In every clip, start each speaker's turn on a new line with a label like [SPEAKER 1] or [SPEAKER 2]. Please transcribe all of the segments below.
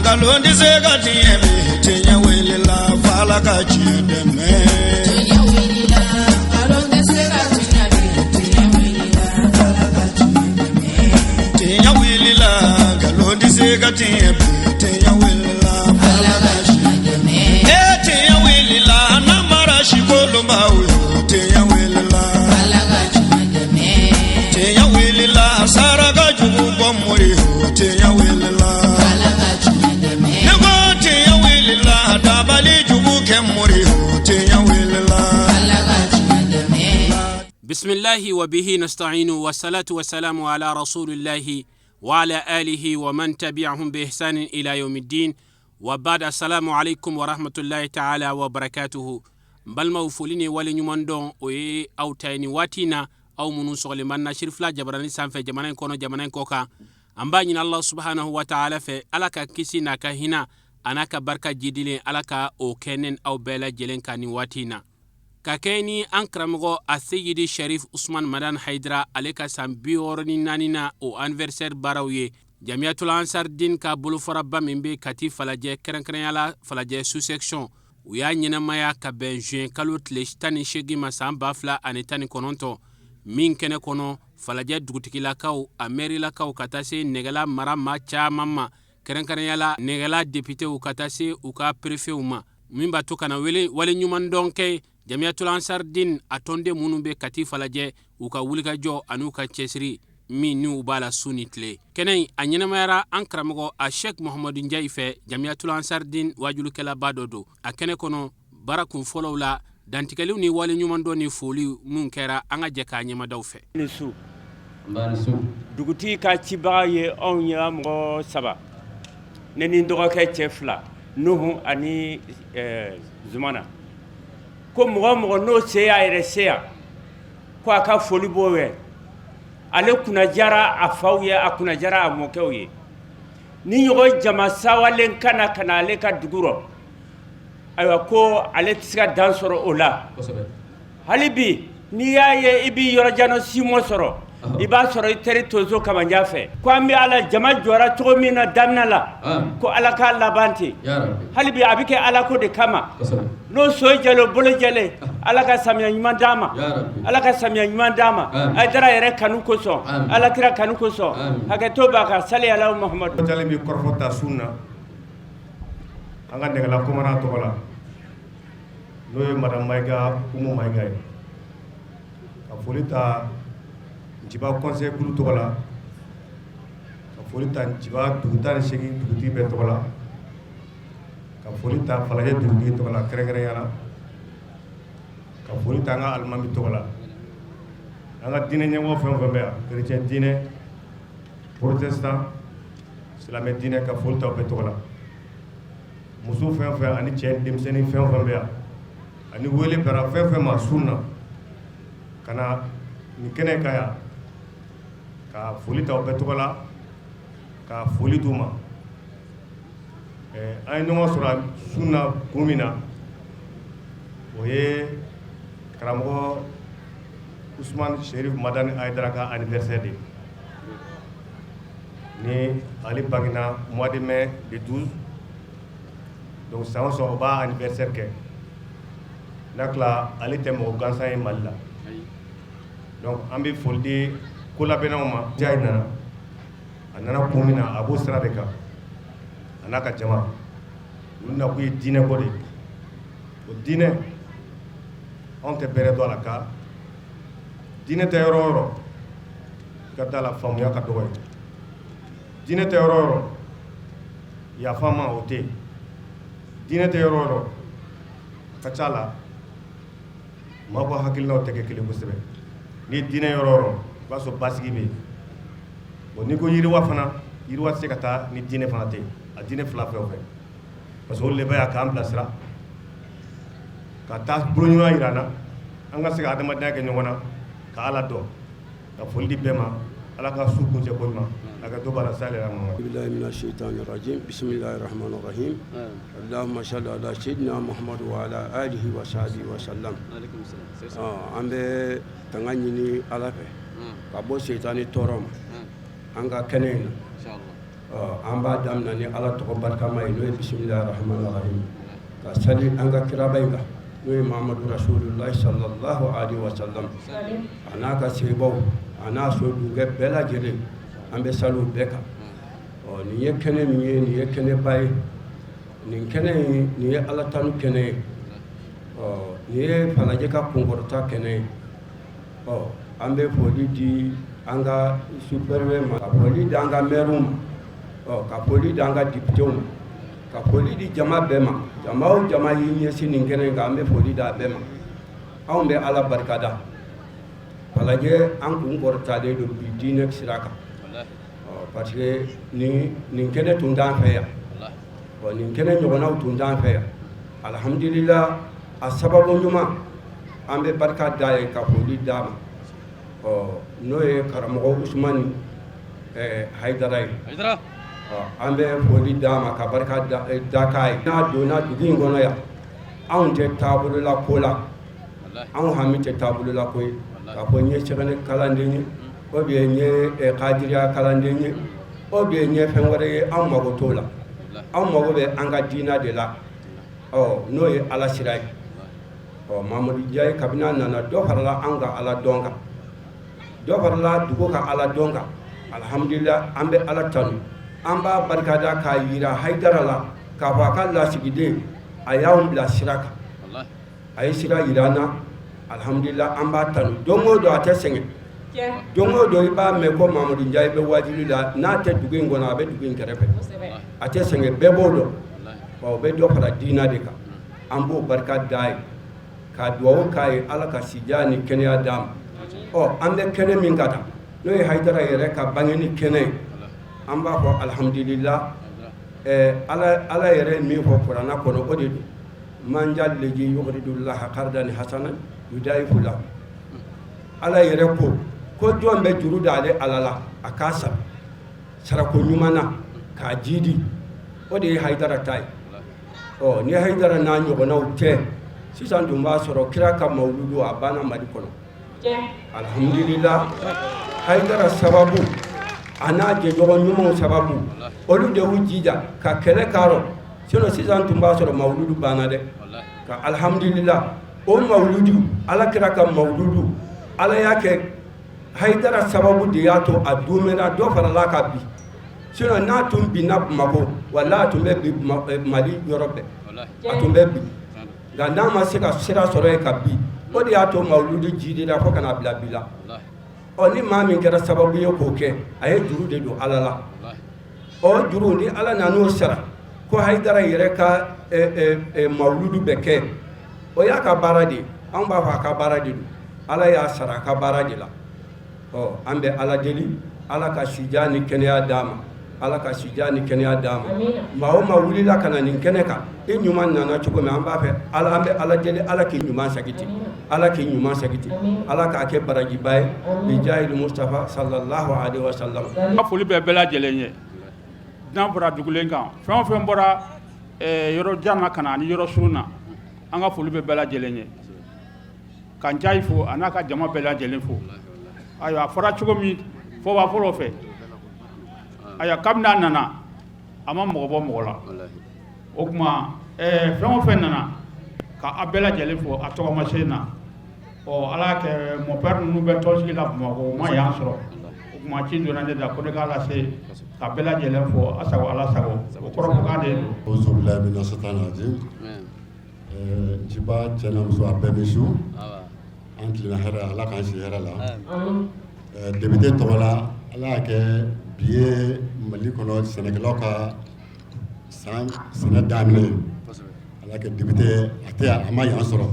[SPEAKER 1] Nkalon tɛ se ka tiɲɛ bi, tiɲɛ wulila f'Ala ka tiɲɛ dɛmɛ.
[SPEAKER 2] Tiɲɛ wulila, nkalon tɛ se ka tiɲɛ bi, tiɲɛ wulila, Ala ka tiɲɛ dɛmɛ.
[SPEAKER 1] Tiɲɛ wulila, nkalon tɛ se ka tiɲɛ bi, tiɲɛ wulila
[SPEAKER 2] Ala
[SPEAKER 1] f'Ala
[SPEAKER 2] ka
[SPEAKER 1] ka
[SPEAKER 2] tiɲɛ dɛmɛ.
[SPEAKER 1] E tiɲɛ wulila, namara sikolonbaw yo, tiɲɛ wulila.
[SPEAKER 2] Ala ka tiɲɛ dɛmɛ.
[SPEAKER 1] Tiɲɛ wulila, saraka jugu bɔ mori yo, tiɲɛ wulila.
[SPEAKER 2] Ala ka tiɲɛ dɛmɛ.
[SPEAKER 1] Ne ko tiɲɛ wulila, dabali jugu kɛ mori yo, tiɲɛ wulila.
[SPEAKER 2] Ala ka tiɲɛ dɛmɛ.
[SPEAKER 3] بسم الله وبه نستعين والصلاة والسلام على رسول الله وعلى آله ومن تبعهم بإحسان إلى يوم الدين وبعد السلام عليكم ورحمة الله تعالى وبركاته. N balimaw, foli ni waleɲuman dɔn, o ye aw ta ye nin waati in na, aw minnu sɔgɔlen b'an na Sirifila jabarani sanfɛ, jamana in kɔnɔ, jamana in kɔ kan. An b'a ɲini Allah subhanahu wa ta'ala fɛ, Ala ka kisi n'a ka hinɛ a n'a ka barika jidilen, Ala ka o kɛ ne aw bɛɛ lajɛlen kan nin waati in na, ka kɛ ni an karamɔgɔ a Seyidi Sharif Usman Madan Haidara, ale ka san 64 na o anniversaire baaraw ye. Jamiyatul Ansardin ka bolofaraba min bɛ Kati Falajɛ, kɛrɛnkɛrɛnya la Falajɛ sous-section, u y'a ɲɛnamaya ka bɛn juin kalo tile 18 ma san 2019, min kɛnɛ kɔnɔ Falajɛ dugutigilakaw, a mɛrilakaw, ka taa se Nɛgɛla mara maa caman ma, kɛrɛnkɛrɛnya la Nɛgɛla depitew, ka taa se u ka perefew ma, min b'a to ka na wele waleɲuman dɔn kɛ Jamiyatul Ansardin a tɔnden minnu bɛ Kati Falajɛ, u ka wulikajɔ an'u ka cɛsiri min n'u b'a la su ni tile. Kɛnɛ in a ɲɛnamayara an karamɔgɔ a Sheikh Mohamadu Njayi fɛ, Jamiyatul Ansardin wajulukɛlaba dɔ don. A kɛnɛ kɔnɔ, baara kun fɔlɔw la, dantigɛliw ni waleɲumandɔn ni foli minnu kɛra, an ka jɛ k'a ɲɛmadaw fɛ.
[SPEAKER 4] Ni su, dugutigi ka cibaga ye anw ye, mɔgɔ saba, ne ni dɔgɔkɛ cɛ fila, Nuhu ani Zumana, ko mɔgɔ mɔgɔ n'o se y'a yɛrɛ se yan, ko a ka foli b'o ye. Ale kunnajara a faw ye, a kunnajara a mɔkɛw ye. Ni ɲɔgɔn jama sawalen ka na ka na ale ka dugu rɔ, ayiwa, ko ale tɛ se ka dan sɔrɔ o la. Hali bi n'i y'a ye i b'i yɔrɔjanɔ simɔ sɔrɔ, i b'a sɔrɔ i teri tonso Kamanjan fɛ. Ko an bɛ Ala, jama jɔra cogo min na daminɛ la, ko Ala k'a laban ten. Hali bi a bɛ kɛ Ala ko de kama. N'o so jɛlen, bolo jɛlen, Ala ka samiya ɲuman d'a ma, Ala ka samiya ɲuman d'a ma, Ayidara yɛrɛ kanu kosɔn, Ala kira kanu kosɔn, hakɛto b'a kan, sali ala Muhamadu.
[SPEAKER 5] Jalen bɛ kɔrɔfɔ ta sun na an ka Nɛgɛla commandant tɔgɔ la, n'o ye madame Mayiga, Umu Mayiga ye, ka foli ta Nciba conseil kulu tɔgɔ la, ka foli ta Nciba dugu 18 dugutigi bɛɛ tɔgɔ la, ka foli ta Falajɛ dugutigi tɔgɔ la kɛrɛnkɛrɛnya la, ka foli ta an ka alimami tɔgɔ la, an ka diinɛ ɲɛmɔgɔ fɛn o fɛn bɛ yan, chrétien diinɛ, protestant, silamɛ diinɛ, ka foli ta o bɛɛ tɔgɔ la. Muso fɛn o fɛn ani cɛ, denmisɛnnin fɛn o fɛn bɛ yan, ani wele bara fɛn fɛn ma sun na ka na nin kɛnɛ kan yan, ka foli ta o bɛɛ tɔgɔ la, ka foli d'u ma. An ye ɲɔgɔn sɔrɔ sun na kun min na, o ye karamɔgɔ Usumani Sherif Madani Hayidara ka anniversaire de ye. Ni ale bangena mois de mai le 12, donc san o san o b'a anniversaire kɛ. N'a tila, ale tɛ mɔgɔ gansan ye Mali la. Donc an bɛ foli di kolabɛnnaw ma. Jayi nana, a nana kun min na, a b'o sira de kan, a n'a ka jama. Olu nakun ye diinɛ ko de ye. O diinɛ, anw tɛ bɛrɛ dɔn a la, ka diinɛ tɛ yɔrɔ o yɔrɔ, i ka da la, faamuya ka dɔgɔ ye. Diinɛ tɛ yɔrɔ o yɔrɔ, yafa ma o tɛ yen. Diinɛ tɛ yɔrɔ o yɔrɔ, a ka ca la maaw ka hakilinaw tɛ kɛ kelen kosɛbɛ. Ni diinɛ yɔrɔ o yɔrɔ, i b'a sɔrɔ basigi bɛ yen. Bon, n'i ko yiriwa fana, yiriwa tɛ se ka taa ni diinɛ fana tɛ yen, a diinɛ fila fɛn o fɛn, parce que olu de bɛ yan k'an bilasira ka taa bolo ɲuman jira an na, an ka se ka adamadenya kɛ ɲɔgɔn na, ka Ala dɔn. Ka foli di bɛɛ ma, Ala ka su kuncɛ ko ɲuman a ka to b'a la sali ala Muhammad.
[SPEAKER 6] بالله من الشيطان الرجيم بسم الله الرحمن الرحيم اللهم صل على سيدنا محمد وعلى آله وصحبه وسلم. An bɛ tanga ɲini Ala fɛ ka bɔ sitani tɔɔrɔ ma an ka kɛnɛ in na. An b'a daminɛ ni Ala tɔgɔ barikama ye, n'o ye bisimilahi rahmani rahim, ka sali an ka kiraba in kan, n'o ye Mahamadu rasululahi sallallahu alaihi wa sallam, a n'a ka sebaw, a n'a so dunkɛ bɛɛ lajɛlen, an bɛ sali u bɛɛ kan. Ɔ, nin ye kɛnɛ min ye, nin ye kɛnɛba ye. Nin kɛnɛ in, nin ye Ala tanu kɛnɛ ye. Ɔ, nin ye Falajɛ ka kunkɔrɔta kɛnɛ ye. Ɔ, an bɛ foli di an ka sous-préfet ma, ka foli di an ka maire ma, ɔ, ka foli di an ka députéw ma, ka foli di jama bɛɛ ma. Jama o jama y'i ɲɛsin nin kɛnɛ in kan, an bɛ foli di a bɛɛ ma. Anw bɛ Ala barikada. Falajɛ, an kun kɔrɔtalen don bi diinɛ sira kan, ɔ, parce que nin kɛnɛ tun t'an fɛ yan. Ɔ, nin kɛnɛ ɲɔgɔnnaw tun t'an fɛ yan. Alihamudulila, a sababu ɲuman, an bɛ barika da ye, ka foli d'a ma. Ɔ, n'o ye karamɔgɔ Usumani Hayidara ye. Ɔ, an bɛ foli d'a ma, ka barika da k'a ye. N'a donna dugu in kɔnɔ yan, anw tɛ taabolola ko la, anw hami tɛ taabolola ko ye, k'a fɔ n ye sɛbɛnni kalanden ye, ou bien n ye kadiriya kalanden ye, ou bien n ye fɛn wɛrɛ ye, anw mago t'o la. Anw mago bɛ an ka diina de la, ɔ, n'o ye Ala sira ye. Ɔ, Mamadu Njaye, kabini a nana, dɔ farala an ka Ala dɔn kan, dɔ farala dugu ka Ala dɔn kan. Alihamudulila, an bɛ Ala tanu, an b'a barikada k'a yira Hayidara la k'a fɔ a ka lasigiden, a y'anw bila sira kan, a ye sira yira an na. Alihamudulila, an b'a tanu don o don, a tɛ sɛgɛn. Don o don i b'a mɛn ko Mamadu Njaye bɛ wajuli la. N'a tɛ dugu in kɔnɔ, a bɛ dugu in kɛrɛfɛ, a tɛ sɛgɛn, bɛɛ b'o dɔn. Ɔ, o bɛ dɔ fara diina de kan. An b'o barika d'a ye, ka dugawu k'a ye, Ala ka sijan ni kɛnɛya d'a ma. Ɔ, an bɛ kɛnɛ min ka tan, n'o ye Hayidara yɛrɛ ka bangeni kɛnɛ ye, an b'a fɔ alihamudulila. Ala yɛrɛ ye min fɔ kuranna kɔnɔ, o de don: man jal leji yugridullaha kardan hasanan yudaifu lahu. Ala yɛrɛ ko ko jɔn bɛ juru da ale Ala la, a k'a sara sarako ɲuman na k'a jidi. O de ye Hayidara ta ye. Ɔ, ni Hayidara n'a ɲɔgɔnnaw tɛ, sisan tun b'a sɔrɔ kira ka mawuludu a banna Mali kɔnɔ. Alihamudulila, Hayidara sababu, a n'a jɛɲɔgɔn ɲumanw sababu, olu de y'u jija ka kɛlɛ k'a sinon sisan tun b'a sɔrɔ mawuludu banna dɛ. Ka alihamudulila, o mawuludu, Ala kira ka mawuludu, Ala y'a kɛ Hayidara sababu de y'a to a dumɛna, dɔ farala ka bi. Sinon n'a tun binna Bamakɔ, wala a tun bɛ bi Mali yɔrɔ bɛɛ, a tun bɛ bi. Nka n'a ma se ka sira sɔrɔ yen ka bi, o de y'a to mawuludu jidila fo ka n'a bila bi la. Ɔ, ni maa min kɛra sababu ye k'o kɛ, a ye juru de don Ala la. Ɔ, juru ni Ala nan'o sara, ko Hayidara yɛrɛ ka mawuludu bɛ kɛ, o y'a ka baara de ye. Anw b'a fɔ a ka baara de don, Ala y'a sara a ka baara de la. Ɔ, an bɛ Ala deli, Ala ka sijan ni kɛnɛya d'a ma, Ala ka sijan ni kɛnɛya d'a ma. Maa o maa wulila ka na nin kɛnɛ kan, i ɲuman nana cogo min, an b'a fɛ Ala, an bɛ Ala deli, Ala k'i ɲuman segin ten, Ala k'i ɲuman segin ten, Ala k'a kɛ barajiba ye, bijahil Mustafa sallallahu alaihi wa sallam.
[SPEAKER 7] Ka foli bɛ bɛɛ lajɛlen ye. N'a bɔra dugulen kan, fɛn o fɛn bɔra yɔrɔ jan na ka na ani yɔrɔ surun na, an ka foli bɛ bɛɛ lajɛlen ye. Ka Njayi fo, a n'a ka jama bɛɛ lajɛlen fo. Ayiwa, a fɔra cogo min fɔba fɔlɔ fɛ, ayiwa, kabini a nana, a ma mɔgɔ bɔ mɔgɔ la. O tuma fɛn o fɛn nana, ka a bɛɛ lajɛlen fo a tɔgɔmasen na. Ɔ, Ala y'a kɛ, mɔpɛri ninnu bɛ tɔnsigi la Bamakɔ, o ma yan sɔrɔ. O tuma ci donna ne da ko ne k'a lase ka bɛɛ lajɛlen fo. A sago, Ala sago, o kɔrɔfɔkan de don.
[SPEAKER 8] Auzu billahi mina shaitani rajim. Nciba cɛ n'a muso, a bɛɛ ni su. An tilenna hɛrɛ, Ala k'an si hɛrɛ la. Député tɔgɔ la, Ala y'a kɛ bi ye Mali kɔnɔ sɛnɛkɛlaw ka san sɛnɛ daminɛ ye. Ala kɛ député a tɛ a ma yan sɔrɔ,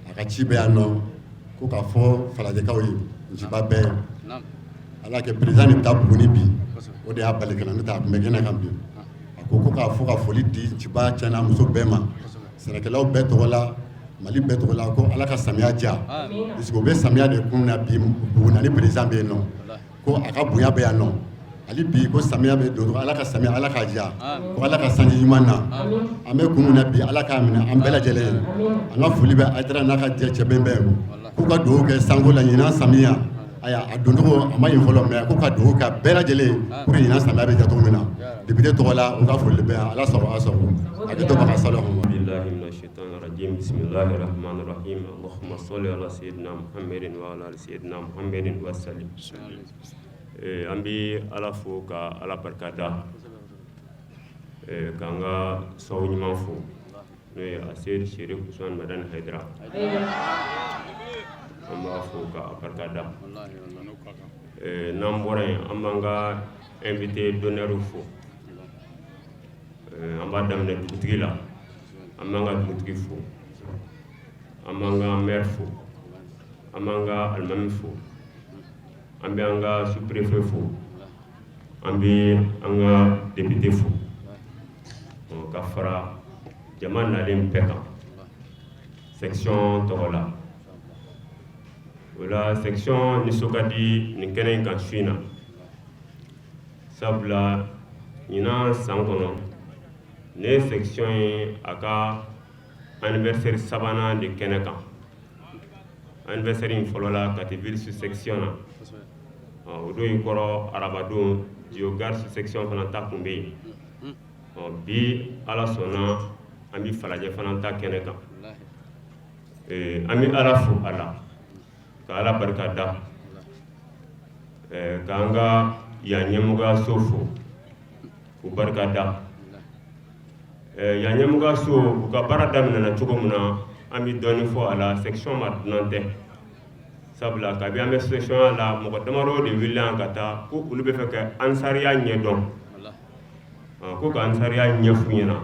[SPEAKER 8] a ka ci bɛ yan nɔ ko k'a fɔ Falajɛkaw ye, Nciba bɛɛ ye. Ala kɛ président de bɛ taa Buguni bi, o de y'a bali ka na, n'o tɛ a tun bɛ kɛnɛ kan bi. A ko ko k'a fɔ ka foli di Nciba cɛ n'a muso bɛɛ ma, sɛnɛkɛlaw bɛɛ tɔgɔ la, Mali bɛɛ tɔgɔ la, ko Ala ka samiya diya, parce que u bɛ samiya de kun na bi Buguni ani président bɛ yen nɔ, ko a ka bonya bɛ yan nɔ hali bi, ko samiya bɛ don, Ala ka samiya, Ala k'a diya, ko Ala ka sanji ɲuman na. An bɛ kun min na bi, Ala k'a minɛ an bɛɛ lajɛlen ye. An ka foli bɛ Hayidara n'a ka jɛ cɛbɛn bɛɛ ye, k'u ka dugawu kɛ sanko la ɲinan samiya. Ayiwa, a doncogo a ma ɲi fɔlɔ, mais ko ka dugawu kɛ bɛɛ lajɛlen pour que ɲinan samiya bɛ diya cogo min na. Député tɔgɔ la, u ka foli bɛ yan. Ala sago, aw sago. Hakɛto bɛ ka sali.
[SPEAKER 9] بالله من الشيطان الرجيم، بسم الله الرحمن الرحيم، اللهم صل على سيدنا محمد وعلى ال سيدنا محمد وسلم. An bɛ Ala fo ka Ala barika da, k'an ka sababu ɲuman fo, n'o ye Aseyid Sherif Usman Madani Hayidara. An b'a fo ka barika da. N'an bɔra yen, an b'an ka invité d'honneur fo. An b'a daminɛ dugutigi la. An b'an ka dugutigi fo, an b'an ka maire fo, an b'an ka alimami fo, an bɛ an ka sous-préfet fo, an bɛ an ka député fo, ka fara jama nalen bɛɛ kan section tɔgɔ la. O la, section nisɔn ka di nin kɛnɛ in kan su in na, sabula ɲinan san kɔnɔ, ne ye section ye a ka anniversaire sabanan de kɛnɛ kan. Anniversaire in fɔlɔ la Kati ville sous section na, o don in kɔrɔ, arabadon, Diyo gare sous section fana ta tun bɛ yen. Bi, Ala sɔnna, an bɛ Falajɛ fana ta kɛnɛ kan. An bɛ Ala fo a la, ka Ala barika da, k'an ka yan ɲɛmɔgɔyaso fo k'u barika da. Yan ɲɛmɔgɔyaso, u ka baara daminɛna cogo min na, an bɛ dɔɔnin fɔ a la. Section ma dunan tɛ, sabula kabi an bɛ section la, mɔgɔ damadɔ de wulila yan ka taa ko olu bɛ fɛ ka ansariya ɲɛdɔn, ko ka ansariya ɲɛf'u ɲɛna.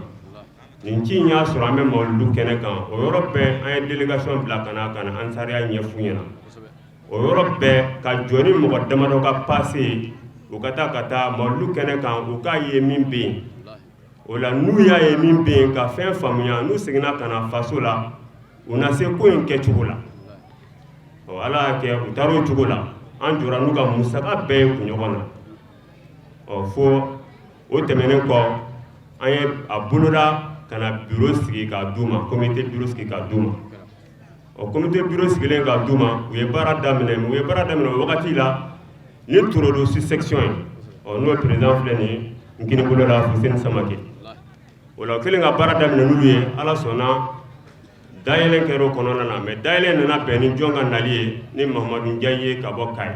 [SPEAKER 9] Nin ci in y'a sɔrɔ an bɛ mawuludu kɛnɛ kan. O yɔrɔ bɛɛ, an ye délégation bila ka na ansariya ɲɛf'u ɲɛna. O yɔrɔ bɛɛ, ka jɔ ni mɔgɔ damadɔ ka passe, u ka taa mawuludu kɛnɛ kan, u k'a ye min bɛ yen. O la, n'u y'a ye min bɛ yen, ka fɛn faamuya, n'u seginna ka na faso la, u na se ko in kɛcogo la. Ɔ, Ala y'a kɛ, u taara o cogo la. An jɔra n'u ka musaka bɛɛ ye kunɲɔgɔn na. Ɔ, fo o tɛmɛnen kɔ, an ye a boloda ka na bureau sigi k'a d'u ma, comité bureau sigi k'a d'u ma. Ɔ, comité bureau sigilen k'a d'u ma, u ye baara daminɛ. U ye baara daminɛ o wagati la ni Torodo sous section ye. Ɔ, n'o président filɛ nin ye n kini bolo la, Fuseni Samake. O la, o kɛlen ka baara daminɛ n'olu ye, Ala sɔnna, dayɛlɛ kɛra o kɔnɔna na. Mais dayɛlɛ nana bɛn ni jɔn ka nali ye? Ni Mahamadu Njayi ye ka bɔ Kayi.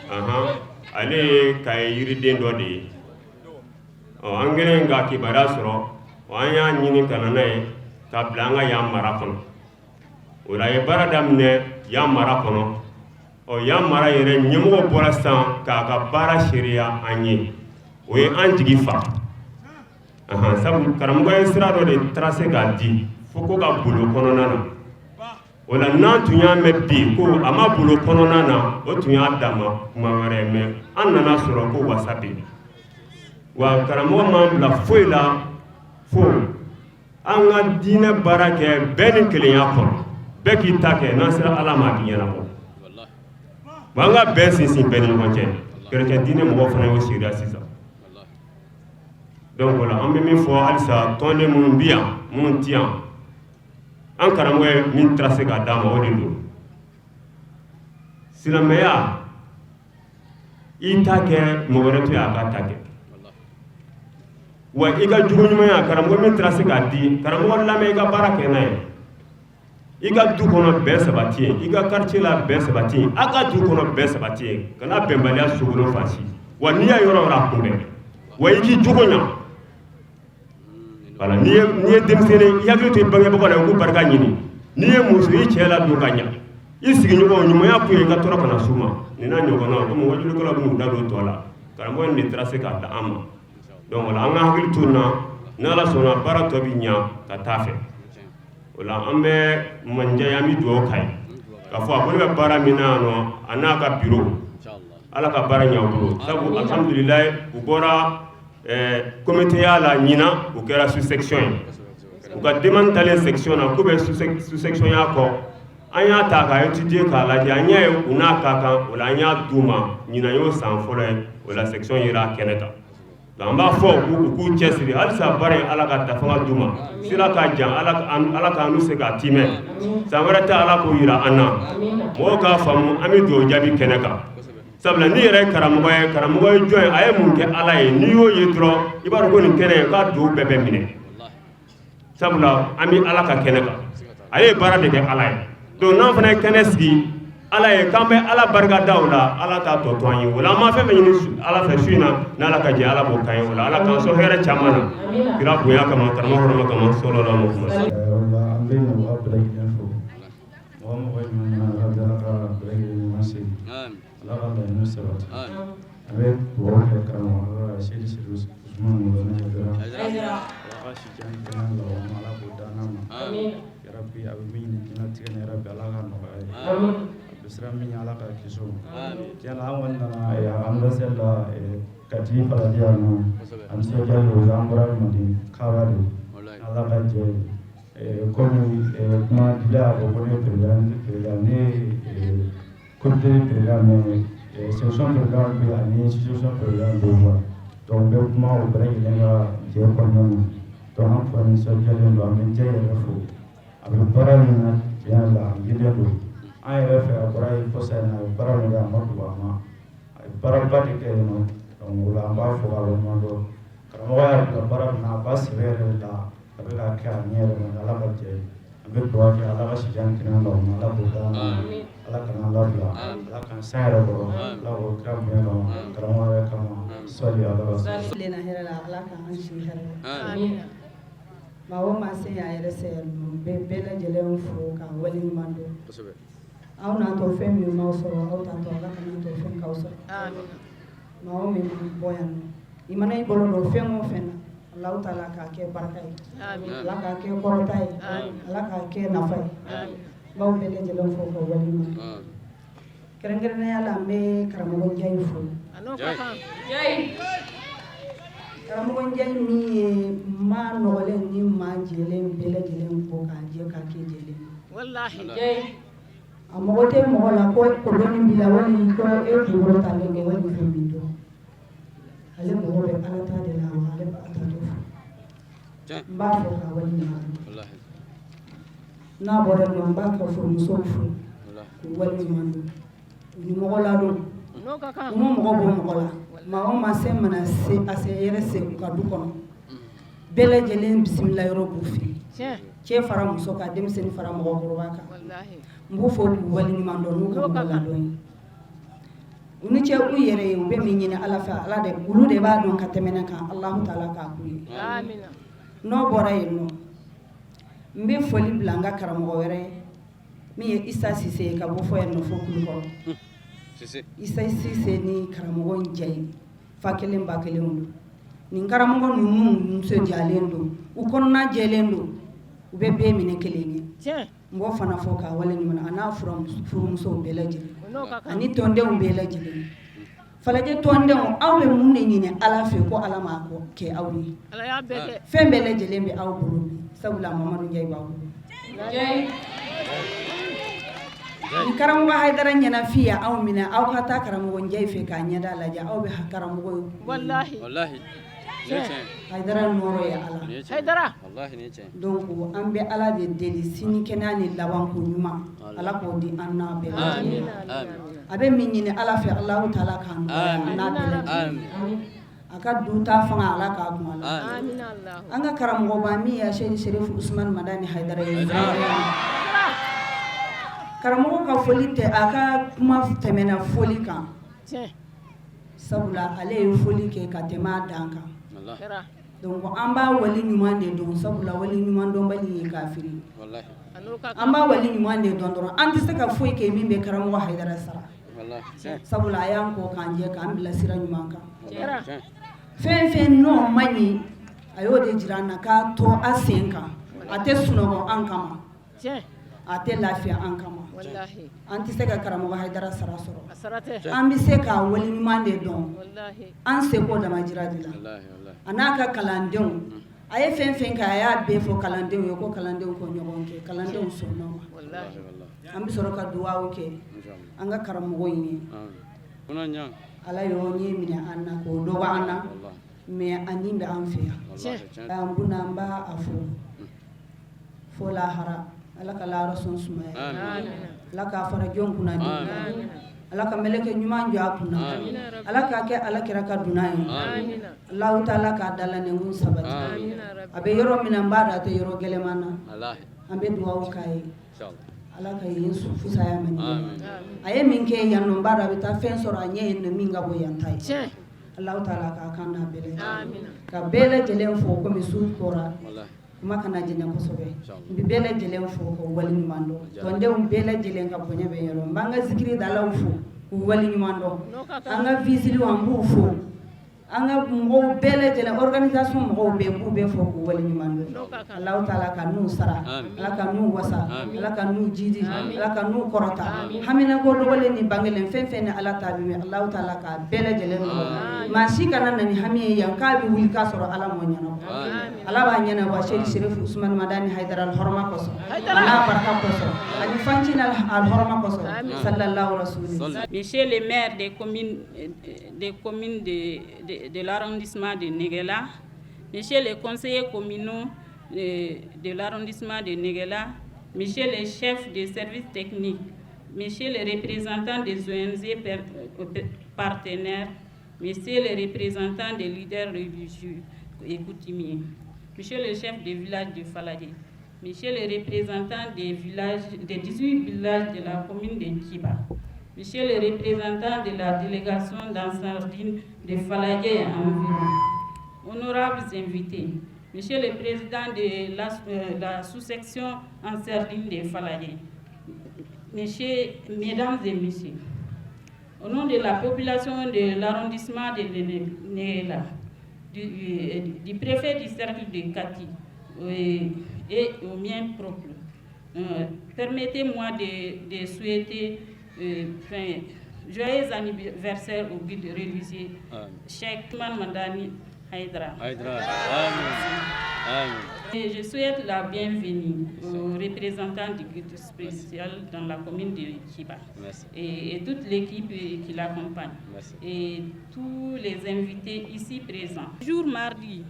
[SPEAKER 9] Ahan, ale ye Kayi yiriden dɔ de ye. Ɔ, an kɛlen ka kibaruya sɔrɔ, an y'a ɲini ka na n'a ye ka bila an ka yan mara kɔnɔ. O la, a ye baara daminɛ yan mara kɔnɔ. Ɔ, yan mara yɛrɛ ɲɛmɔgɔ bɔra sisan k'a ka baara seereya an ye. O ye an jigi fa, sabu karamɔgɔ ye sira dɔ de tracé k'a di fo ko ka bolo kɔnɔna na. O la, n'an tun y'a mɛn bi ko a ma bolo kɔnɔna na, o tun y'a dama kuma wɛrɛ. Mais an nana sɔrɔ ko wasa bɛ yen wa. Karamɔgɔ m'an bila foyi la fo an ka diinɛ baara kɛ bɛɛ ni kelenya kɔnɔ, bɛɛ k'i ta kɛ. N'an sera Ala ma, a bɛ ɲɛnabɔ wa. An ka bɛn sinsin bɛɛ ni ɲɔgɔn cɛ. Chrétien diinɛ mɔgɔw fana y'o seereya sisan. Donc o la, an bɛ min fɔ halisa, tɔnden minnu bɛ yan, minnu tɛ yan, an karamɔgɔ ye min tracé k'a d'an ma, o de don. Silamɛya, i ta kɛ, mɔgɔ wɛrɛ to yen a ka ta kɛ. Wa i ka jogo ɲumanya, karamɔgɔ min tracé k'a di, karamɔgɔ lamɛn, i ka baara kɛ n'a ye. I ka du kɔnɔ bɛn sabati yen, i ka quartier la bɛn sabati yen, aw ka du kɔnɔ bɛn sabati yen. Kana bɛnbaliya sogolon fan si wa. N'i y'a yɔrɔ yɔrɔ a kunbɛn wa, i k'i jogo ɲa. Voilà, n'i ye denmisɛnnin, i hakili to i bangebagaw la, i k'u barika ɲini. N'i ye muso, i cɛ ladon ka ɲa, i sigiɲɔgɔnw, ɲumanya kun ye i ka tɔɔrɔ kana s'u ma. Nin n'a ɲɔgɔnnaw, komi wajulikɛlaw bɛn'u da don tɔ la, karamɔgɔ in de tracé k'a da an ma. Donc o la, an ka hakili to nin na. N'Ala sɔnna, baara tɔ bɛ ɲa ka taa fɛ. O la, an bɛ Mandiya, an bɛ dugawu k'a ye k'a fɔ a ko ne bɛ baara min na yan nɔ, a n'a ka bureau, Ala ka baara ɲɛ u bolo. Sabu alhamdulilayi, u bɔra comité ya la ɲinan, u kɛra sous section ye. U ka demande talen section na, k'u bɛ sous section ya kɔ, an y'a ta k'a étudier k'a lajɛ, an y'a ye u n'a ka kan. O la, an y'a d'u ma. Ɲinan y'o san fɔlɔ ye. O la, section yera kɛnɛ kan. An b'a fɔ u k'u cɛsiri halisa baara in Ala ka tafanga d'u ma sira ka jan Ala k'an n'u se k'a timɛ san wɛrɛ ta Ala k'o jira an na mɔgɔw k'a faamu an bɛ dugawu jaabi kɛnɛ kan sabula n'i yɛrɛ ye karamɔgɔ ye karamɔgɔ ye jɔn ye a ye mun kɛ Ala ye n'i y'o ye dɔrɔn i b'a dɔn ko nin kɛnɛ k'a dugawu bɛɛ bɛ minɛ sabula an bɛ Ala ka kɛnɛ kan ale ye baara de kɛ Ala ye donc n'an fana ye kɛnɛ sigi Ala ye k'an bɛ Ala barika da o la Ala t'a tɔ to an ye o la an ma fɛn fɛn ɲini Ala fɛ su in na n'Ala ka jɛ Ala b'o k'an ye o la Ala k'an sɔn hɛrɛ caman na kira bonya kama karamɔgɔ hɔrɔma kama sɔlɔla Muhamadu.
[SPEAKER 10] An bɛ mɔgɔ bɛɛ lajɛlen fo mɔgɔ mɔgɔ ɲuman na Ala bɛ Ala ka bɛɛ lajɛlen ɲuman segin Ala ka laɲiniw sabati an bɛ dugawu kɛ karamɔgɔ Seyidi Serifu Usumani Hayidara Ala ka si jan ni kɛnɛya laban Ala k'o d'an ma yarabi a bɛ min ɲini diɲɛlatigɛ na yarabi Ala k'a nɔgɔya ye a bɛ siran min ɲɛ Ala k'a kisi o ma tiɲɛ na an kɔni nana a anniversaire la Kati Falajɛ yan nɔ a nisɔndiyalen don an bɔra Manden Kaba de Ala ka jɛ ye komi kuma dila y'a fɔ ko ne ye président ne tɛ président ne ye comité président mais section président bɛ yen ani association président bɛ yen quoi donc n bɛ kuma o bɛɛ lajɛlen ka jɛ kɔnɔna na donc an fa nisɔndiyalen don an bɛ jɛ yɛrɛ fo a bɛ baara min na tiɲɛ yɛrɛ la a yelen don an yɛrɛ fɛ a bɔra yen kɔsa in na a ye baara min kɛ a ma dogo an ma a ye baaraba de kɛ yen nɔ donc o la an b'a fo k'a waleɲuman dɔn karamɔgɔ y'a bila baara min na a b'a sɛbɛ yɛrɛ de la a bɛ k'a kɛ a ɲɛ yɛrɛ ma Ala ka jɛ ye an bɛ dugawu kɛ Ala ka si jan ni kɛnɛya d'aw ma Ala k'o d'an ma Ala kana an labila Ala k'an san yɛrɛ kɔrɔ Ala k'o kira bonya kama karamɔgɔ yɛrɛ kama sɔli ala rasul
[SPEAKER 11] tilenna hɛrɛ la Ala k'an si hɛrɛ la maa o maa se y'a yɛrɛ sɛ n bɛ bɛɛ lajɛlen fo k'a waleɲuman dɔn aw natɔ fɛn min m'aw sɔrɔ aw taatɔ Ala kana tɔ fɛn k'aw sɔrɔ maa o min bɔ yan nɔ i mana i bolo don fɛn o fɛn na Alahu taala k'a kɛ barika ye Ala k'a kɛ kɔrɔta ye Ala k'a kɛ nafa ye n b'aw bɛɛ lajɛlen fo k'aw waleɲuman dɔn kɛrɛnkɛrɛnnenya la n bɛ karamɔgɔ Njayi fo karamɔgɔ Njayi min ye maa nɔgɔlen ni maa jɛlen bɛɛ lajɛlen bɔ k'a jɛ k'a kɛ jɛlen ye a mago tɛ mɔgɔ la ko dɔnni b'i la wali ko e kunkolo talen don wali fɛn min dɔn ale mago bɛ ala ta de la wa ale b'a ta to fɔ n b'a fo k'a waleɲuman dɔn n'a bɔra yen nɔ n b'a ka furumusow fo k'u waleɲuman dɔn u ni mɔgɔ ladon u ma mɔgɔ bɔ mɔgɔ la maa o maa se mana se a se yɛrɛ se u ka du kɔnɔ bɛɛ lajɛlen bisimila yɔrɔ b'u fɛ yen cɛ fara muso kan denmisɛnnin fara mɔgɔkɔrɔba kan n b'u fo k'u waleɲuman dɔn n'u ka mɔgɔ ladon ye u ni cɛ u yɛrɛ ye u bɛ min ɲini Ala fɛ Ala de olu de b'a dɔn ka tɛmɛ ne kan Alahu taala k'a k'u ye n'o bɔra yen nɔ n bɛ foli bila n ka karamɔgɔ wɛrɛ ye min ye Isa Sise ye ka bɔ fɔ yan nɔ fo Kulukɔrɔ Isa Sise ni karamɔgɔ Njayi fa kelen ba kelen don nin karamɔgɔ ninnu nisɔndiyalen don u kɔnɔna jɛlen don u bɛ bɛɛ minɛ kelen ye n b'o fana fo k'a waleɲuman a n'a furumusow bɛɛ lajɛlen ani tɔndenw bɛɛ lajɛlen falajɛ tɔndenw aw bɛ mun de ɲini ala fɛ ko ala m'a kɛ aw ye fɛn bɛɛ lajɛlen bɛ aw bolo bi sabula mamadu njayi b'aw bolo ni karamɔgɔ hayidara ɲɛnafin y'aw minɛ aw ka taa karamɔgɔ njayi fɛ k'a ɲɛda lajɛ aw bɛ karamɔgɔ ye Hayidara nɔɔrɔ ye Ala donc an bɛ Ala de deli sini kɛnɛya ni labanko ɲuman Ala k'o di an n'a bɛɛ lajɛlen ma a bɛ min ɲini Ala fɛ Alahu taala k'a nɔgɔya an n'a bɛɛ lajɛlen a ka duta fanga Ala k'a kun a la an ka karamɔgɔba min ye Seyidi Serifu Usumani Madani Hayidara ye karamɔgɔ ka foli tɛ a ka kuma tɛmɛna foli kan Sabula ale ye foli kɛ ka tɛmɛ a dan kan donc an b'a wali ɲuman de dɔn sabula wali ɲuman dɔnbali ye kafiri an b'a wali ɲuman de dɔn dɔrɔn an tɛ se ka foyi kɛ min bɛ karamɔgɔ Hayidara sara sabula a y'an ko k'an jɛ k'an bila sira ɲuman kan fɛn fɛn n'o man ɲi a y'o de jira an na k'a to a sen kan a tɛ sunɔgɔ an kama a tɛ lafiya an kama an tɛ se ka karamɔgɔ Hayidara sara sɔrɔ an bɛ se k'a wali ɲuman de dɔn an seko damajira de la a n'a ka kalandenw a ye fɛn fɛn kɛ a y'a bɛɛ fɔ kalandenw ye ko kalandenw ko ɲɔgɔn kɛ kalandenw sɔnna ma an bɛ sɔrɔ ka dugawu kɛ an ka karamɔgɔ in ye ala y'o ɲɛ minɛ an na k'o dɔgɔ an na. Mais a ni bɛ an fɛ yan. An buna, an b'a a fo fo lahara. Ala ka lahara sɔn sumaya. Ala k'a fara jɔn kunna di. Ala ka mɛlɛkɛ ɲuman jɔ a kunna. Ala k'a kɛ Ala kira ka dunan ye. Alahu taala k'a dala nɛnkun sabati. A bɛ yɔrɔ min na, n b'a dɔn a tɛ yɔrɔ gɛlɛman na. An bɛ dugawu k'a ye, Ala ka yen fusaya ma. A ye min kɛ yan nɔ, n b'a dɔn a bɛ taa fɛn sɔrɔ a ɲɛ yen nɔ min ka bɔ yan ta ye. Alahu taala k'a kan n'a bɛɛ lajɛlen ka bɛɛ lajɛlen fo. Komi su kora, kuma kana jɛɲɛ kosɛbɛ, n bɛ bɛɛ lajɛlen fo ka wali ɲuman dɔn. Tɔndenw bɛɛ lajɛlen ka bonya bɛ yɔrɔ. N b'an ka zikiri dalaw fo k'u wali ɲuman dɔn. An ka visiliw, an b'u fo. An ka mɔgɔw bɛɛ lajɛlen, organisation mɔgɔw bɛɛ, b'u bɛɛ fo k'u wali ɲuman dɔn. Alahu taala ka n'u sara, Ala ka n'u wasa, Ala ka n'u jidi, Ala ka n'u kɔrɔta. Haminako dɔgɔlen ni bangelen, fɛn fɛn ni Ala ta bɛ mɛn, Alahu taala k'a bɛɛ lajɛlen nɔgɔya. Maa si kana na ni hami ye yan k'a bɛ wuli k'a sɔrɔ Ala m'o ɲɛnabɔ. Ala b'a ɲɛnabɔ Seyidi Serifu Usumani Madani Hayidara alhɔrɔma kosɔn, a n'a barika kosɔn, ani fancinin alhɔrɔma kosɔn, sallallahu rasuli.
[SPEAKER 12] Monsieur le maire des communes de l'arrondissement de Séguéla, Monsieur les conseillers communaux de l'arrondissement de Séguéla, Monsieur le chef des services techniques, Monsieur le représentant des ONG partenaires, Monsieur le représentant des leaders religieux et coutumiers, Monsieur le chef de village de Faladje, Monsieur le représentant des villages, des 18 villages de la commune de Kiba, Monsieur le représentant de la délégation d'Ansar Dine de Faladje et environ, honorables invités, Monsieur le président de la sous-section Ansar Dine de Faladje, Messieurs, Mesdames et Messieurs, au nom de la population de l'arrondissement de Séguéla, du préfet du cercle de Kati et au mien propre, permettez-moi de souhaiter enfin, joyeux anniversaire au guide religieux Cheikh Madani Haïdra. Et je souhaite la bienvenue aux représentants du guide spécial dans la commune de Kiba et toute l'équipe qui l'accompagne et tous les invités ici présents. Jour mardi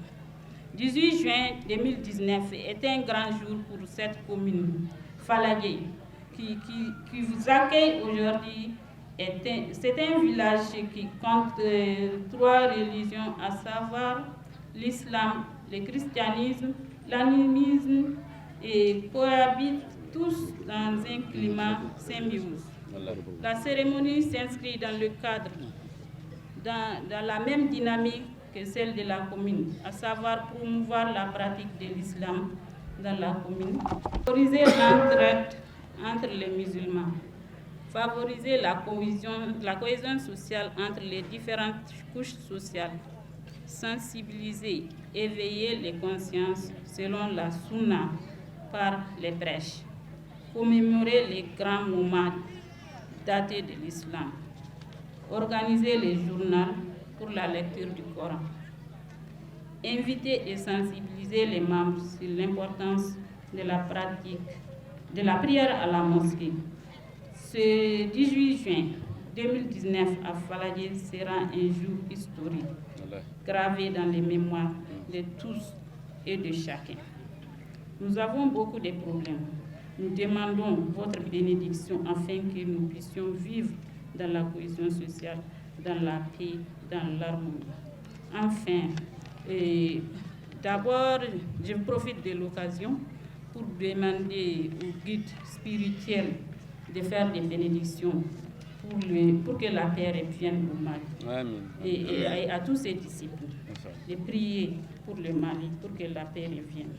[SPEAKER 12] 18 juin 2019 est un grand jour pour cette commune, Faladje, qui vous accueille aujourd'hui. C'est un village qui compte trois religions, à savoir l'islam, le christianisme, l'animisme, et cohabitent tous dans un climat symbiose. La cérémonie s'inscrit dans le cadre, dans la même dynamique que celle de la commune, à savoir promouvoir la pratique de l'islam dans la commune, favoriser l'entraide entre les musulmans, favoriser la cohésion sociale entre les différentes couches sociales, sensibiliser, éveiller les consciences selon la sunna par les prêches, commémorer les grands moments datés de l'islam, organiser les journaux pour la lecture du Coran, inviter et sensibiliser les membres sur l'importance de la pratique de la prière à la mosquée. Ce 18 juin 2019 à Faladje sera un jour historique, gravé dans les mémoires de tous et de chacun. Nous avons beaucoup de problèmes. Nous demandons votre bénédiction afin que nous puissions vivre dans la cohésion sociale, dans la paix, dans l'harmonie. Enfin, d'abord, je profite de l'occasion pour demander au guide spirituel de faire des bénédictions pour que la paix revienne au Mali. Et à tous ses disciples de prier pour le Mali, pour que la paix revienne.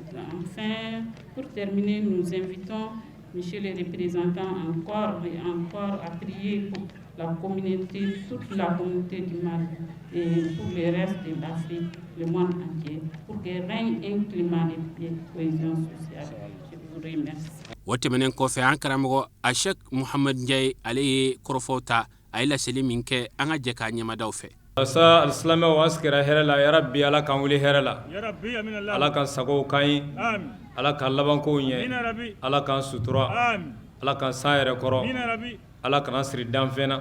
[SPEAKER 12] Enfin, pour terminer, nous invitons Monsieur le représentant encore et encore à prier pour la communauté, toute la communauté du Mali et pour le reste de l'Afrique, le monde entier, pour que règne un climat de paix, cohésion sociale. Je vous remercie.
[SPEAKER 3] O tɛmɛnen kɔfɛ, an karamɔgɔ a Shek Muhamad Njaye, ale ye kɔrɔfɔw ta. A ye laseli min kɛ, an ka jɛ k'a ɲɛmadaw fɛ.
[SPEAKER 13] Walasa alisilamɛw, an sigira hɛrɛ la. Yarabi, Ala k'an wuli hɛrɛ la. Ala ka sagow k'an ye. Ala ka labankow ɲɛ. Ala k'an sutura. Ala k'an san yɛrɛ kɔrɔ. Ala kana siri danfɛn na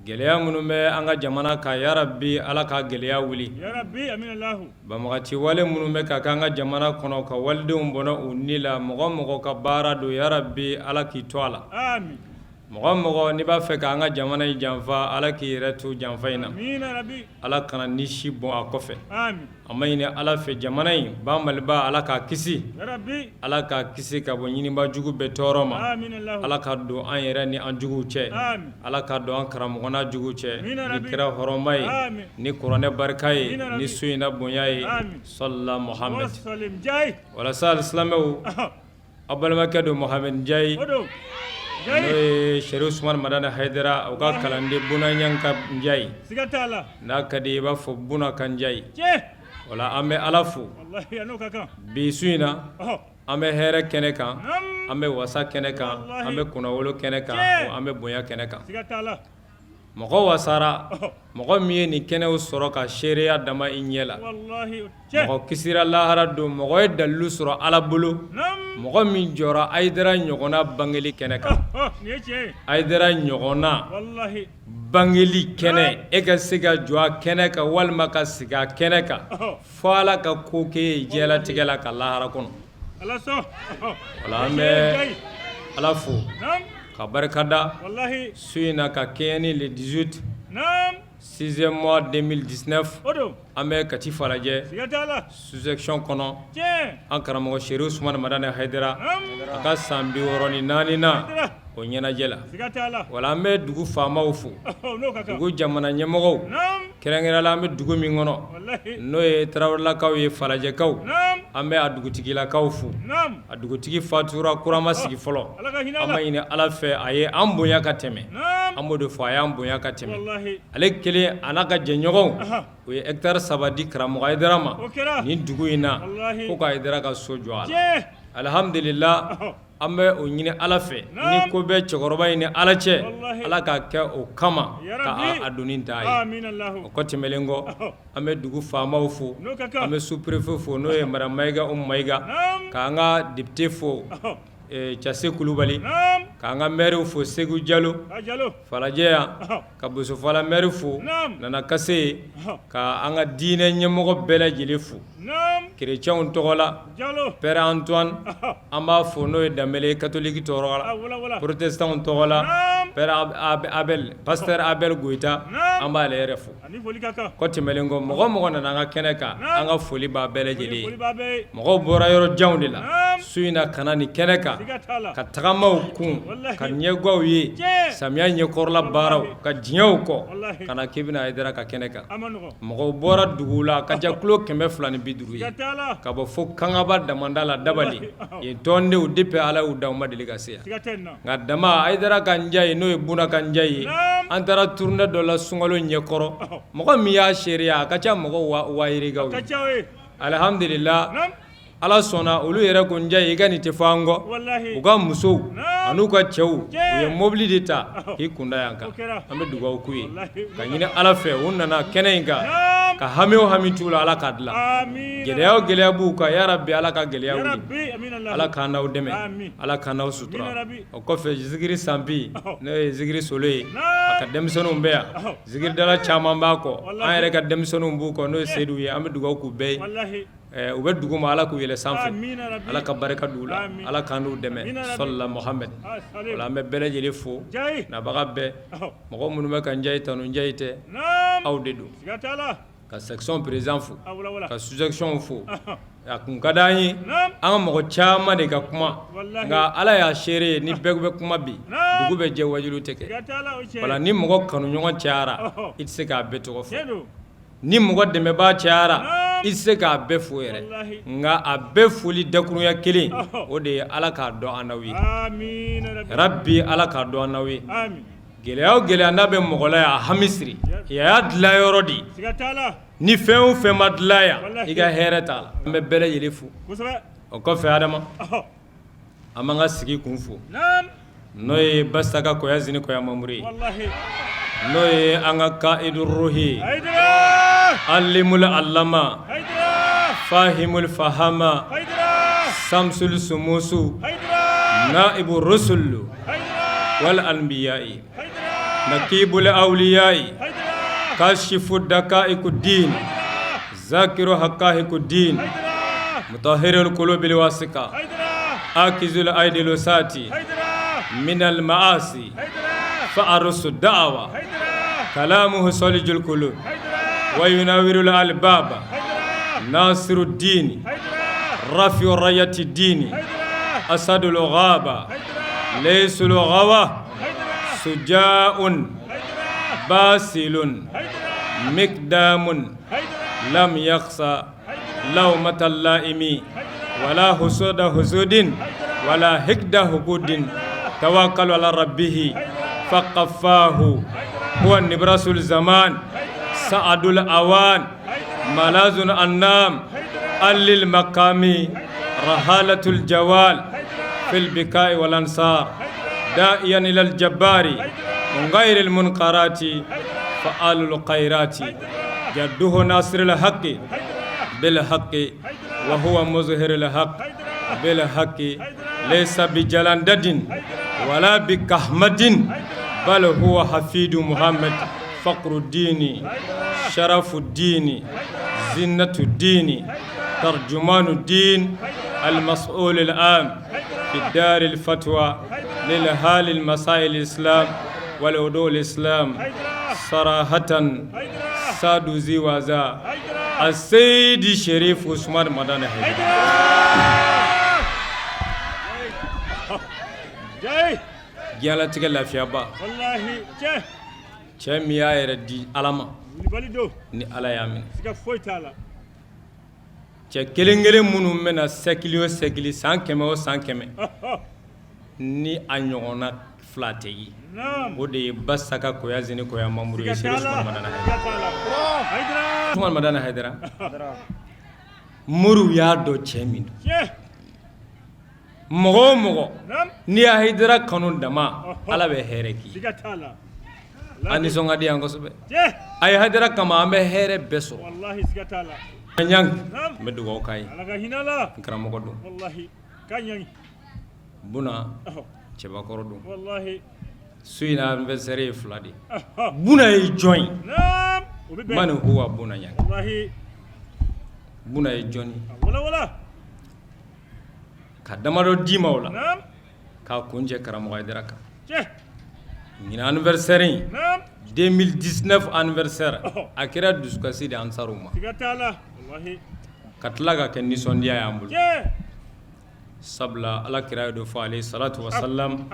[SPEAKER 13] gɛlɛya minnu bɛ an ka jamana kan yarabi Ala ka gɛlɛya wuli banbagaci wale minnu bɛ ka kɛ an ka jamana kɔnɔ ka walidenw bɔnɛ u ni la mɔgɔ o mɔgɔ ka baara don yarabi Ala k'i to a la mɔgɔ o mɔgɔ n'i b'a fɛ k'an ka jamana in janfa Ala k'i yɛrɛ to janfa in na Ala kana ni si bɔn a kɔfɛ an b'a ɲini Ala fɛ jamana in ba Maliba Ala k'a kisi Ala k'a kisi ka bɔ ɲiniba jugu bɛɛ tɔɔrɔ ma Ala ka don an yɛrɛ ni an juguw cɛ Ala ka don an karamɔgɔ n'an juguw cɛ ni kira hɔrɔma ye ni kuranɛ barika ye ni su in na bonya ye sɔla Muhamɛdi walasa alisilamɛw aw balimakɛ don Mohamed Njayi n'o ye Serifu Usumani Madani Hayidara u ka kalanden Buna Ɲanka Njayi n'a ka di i b'a fɔ Buna ka Njayi o la an bɛ Ala fo bi su in na an bɛ hɛrɛ kɛnɛ kan an bɛ wasa kɛnɛ kan an bɛ kunnawolo kɛnɛ kan an bɛ bonya kɛnɛ kan mɔgɔ wasara mɔgɔ min ye nin kɛnɛw sɔrɔ ka seereya dama i ɲɛ la mɔgɔ kisira lahara don mɔgɔ ye dalilu sɔrɔ Ala bolo mɔgɔ min jɔra Hayidara ɲɔgɔnna bangeli kɛnɛ kan Hayidara ɲɔgɔnna bangeli kɛnɛ e ka se ka jɔ a kɛnɛ kan walima ka sigi a kɛnɛ kan fo Ala ka ko kɛ e ye diɲɛlatigɛ la ka lahara kɔnɔ wala an bɛ Ala fo ka barika da su in na ka kɛɲɛ ni le 18 sixième mois 2019 an bɛ Kati Falajɛ sous-section kɔnɔ an karamɔgɔ Serifu Usumani Madani Hayidara a ka san 64nan o ɲɛnajɛ la wala an bɛ dugu faamaw fo dugu jamana ɲɛmɔgɔw kɛrɛnkɛrɛn la an bɛ dugu min kɔnɔ n'o ye tarawelelakaw ye falajɛkaw an bɛ a dugutigilakaw fo a dugutigi fatura kura ma sigi fɔlɔ an b'a ɲini Ala fɛ a ye an bonya ka tɛmɛ an b'o de fɔ a y'an bonya ka tɛmɛ ale kelen a n'a ka jɛɲɔgɔnw u ye hectare 3 di karamɔgɔ Hayidara ma nin dugu in na ko ka Hayidara ka so jɔ a la alihamdulila an bɛ o ɲini Ala fɛ ni ko bɛ cɛkɔrɔba in ni Ala cɛ Ala k'a kɛ o kama ka a doni ta a ye o kɔ tɛmɛnlen kɔ an bɛ dugu faamaw fo an bɛ sous-préfet fo n'o ye madame Mayiga Umu Mayiga k'an ka député fo Case Kulubali k'an ka maire fo Segu Jalo Falajɛ yan ka Bosofala maire fo Nana Kase ka an ka diinɛ ɲɛmɔgɔ bɛɛ lajɛlen fo kerecɛnw tɔgɔ la Père Antoine an b'a fo n'o ye Danbele catholique tɔgɔ la protestantw tɔgɔ la Père Abel pasteur Abel Goyita an b'ale yɛrɛ fo kɔ tɛmɛnlen kɔ mɔgɔ o mɔgɔ nana an ka kɛnɛ kan an ka foli b'a bɛɛ lajɛlen ye mɔgɔw bɔra yɔrɔ janw de la su in na ka na nin kɛnɛ kan ka tagamaw kun ka ɲɛgwaw ye samiya ɲɛkɔrɔla baaraw ka diɲɛw kɔ ka na k'i bɛna Hayidara ka kɛnɛ kan mɔgɔw bɔra dugu la ka ca kilo 250 ye ka bɔ fo Kangaba damanda la Dabali yen tɔndenw depuis Ala y'u da u ma deli ka se yan nka dama Hayidara ka Njayi n'o ye Buna ka Njayi ye an taara tournée dɔ la sunkalo ɲɛkɔrɔ mɔgɔ min y'a seereya a ka ca mɔgɔ waa yirikaw ye alihamdulila Ala sɔnna olu yɛrɛ ko Njayi i ka nin tɛ fɔ an kɔ u ka musow an'u ka cɛw u ye mobili de ta k'i kunda yan kan an bɛ dugawu k'u ye ka ɲini Ala fɛ u nana kɛnɛ in kan ka hami o hami t'u la Ala k'a dilan gɛlɛya o gɛlɛya b'u kan yarabi Ala ka gɛlɛya wuli Ala k'an n'aw dɛmɛ Ala k'an n'aw sutura o kɔfɛ zikiri sanpi n'o ye zikiri solo ye a ka denmisɛnninw bɛ yan zikiridala caman b'a kɔ an yɛrɛ ka denmisɛnninw b'u kɔ n'o ye Seyidu ye an bɛ dugawu k'u bɛɛ ye u bɛ dugu ma Ala k'u yɛlɛ sanfɛ Ala ka barika d'u la Ala k'an n'u dɛmɛ sɔlila Muhamɛdi o la an bɛ bɛɛ lajɛlen fo nabaga bɛɛ mɔgɔ minnu bɛ ka Njayi tanu Njayi tɛ aw de don ka section président fo ka sous section fo a kun ka di an ye an ka mɔgɔ caman de ka kuma nka Ala y'a seere ye ni bɛɛ bɛ kuma bi dugu bɛ jɛ wajulu tɛ kɛ wala ni mɔgɔ kanuɲɔgɔn cayara i tɛ se k'a bɛɛ tɔgɔ fɔ ni mɔgɔ dɛmɛbaa cayara i tɛ se k'a bɛɛ fo yɛrɛ nka a bɛɛ foli dakurunya kelen o de ye Ala k'a dɔn an n'aw ye rabi Ala k'a dɔn an n'aw ye gɛlɛya o gɛlɛya n'a bɛ mɔgɔ la yan a hami siri yan y'a dilan yɔrɔ de ye ni fɛn o fɛn ma dilan yan i ka hɛrɛ t'a la an bɛ bɛɛ lajɛlen fo o kɔfɛ Adama an b'an ka sigi kun fo n'o ye Basaka Kɔya Zini Kɔya Mamuru ye n'o ye an ka kaidu ruhi alimul alama fahimul fahama samsul sumusu naibu rusulu والأنبياء نقيب الأولياء كاشف الدقائق الدين ذاكر حقائق الدين مطهر القلوب الواسقة آكز الأيدي الوساتي من المعاصي فأرس الدعوة كلامه صلج القلوب وينور الألباب ناصر الدين رافع راية الدين أسد الغابة ليس الغوى سجاء باسل مقدام لم يخشى لومة اللائم ولا حسود حسود ولا حقد حقود توكل على ربه فقفاه هو النبرس الزمان سعد الأوان ملاذ الأنام أل المقام رحالة الجوال في البكاء والأنصار داعيا إلى الجبار من غير المنكرات فعال الخيرات جده ناصر الحق بالحق وهو مظهر الحق بالحق ليس بجلندد ولا بكحمد بل هو حفيد محمد فقر الدين شرف الدين زينة الدين ترجمان الدين المسؤول العام في دار الفتوى للحال المسائل الإسلام والعدول الإسلام صراحة سادوزي وزا السيد الشريف عثمان مدني Diɲɛlatigɛ lafiyaba cɛ min y'a yɛrɛ di Ala ma ni Ala y'a minɛ cɛ kelen kelen minnu bɛna siècle o siècle san 100 o san 100 ni a ɲɔgɔnna fila tɛ ye o de ye Basaka Koya Zeni Koya Mamuru ye Serif Usumani Madani Hayidara moriw y'a dɔn cɛ min don mɔgɔ o mɔgɔ n'i ye Hayidara kanu dama Ala bɛ hɛrɛ k'i ye an nisɔn ka di yan kosɛbɛ a ye Hayidara kama an bɛ hɛrɛ bɛɛ sɔrɔ Ɲang n bɛ dugawu k'a ye n karamɔgɔ don Buna cɛbakɔrɔ don su in anniversaire ye fila de ye Buna ye jɔn ye man huwa Buna Ɲang Buna ye jɔn ye ka damadɔ d'i ma o la k'a kuncɛ karamɔgɔ Hayidara kan ɲinan anniversaire in 2019 anniversaire a kɛra dusukasi de ansaruw ma ka tila ka kɛ nisɔndiya y'an bolo sabula Ala kira y'o de fɔ alayhi salatu wa salam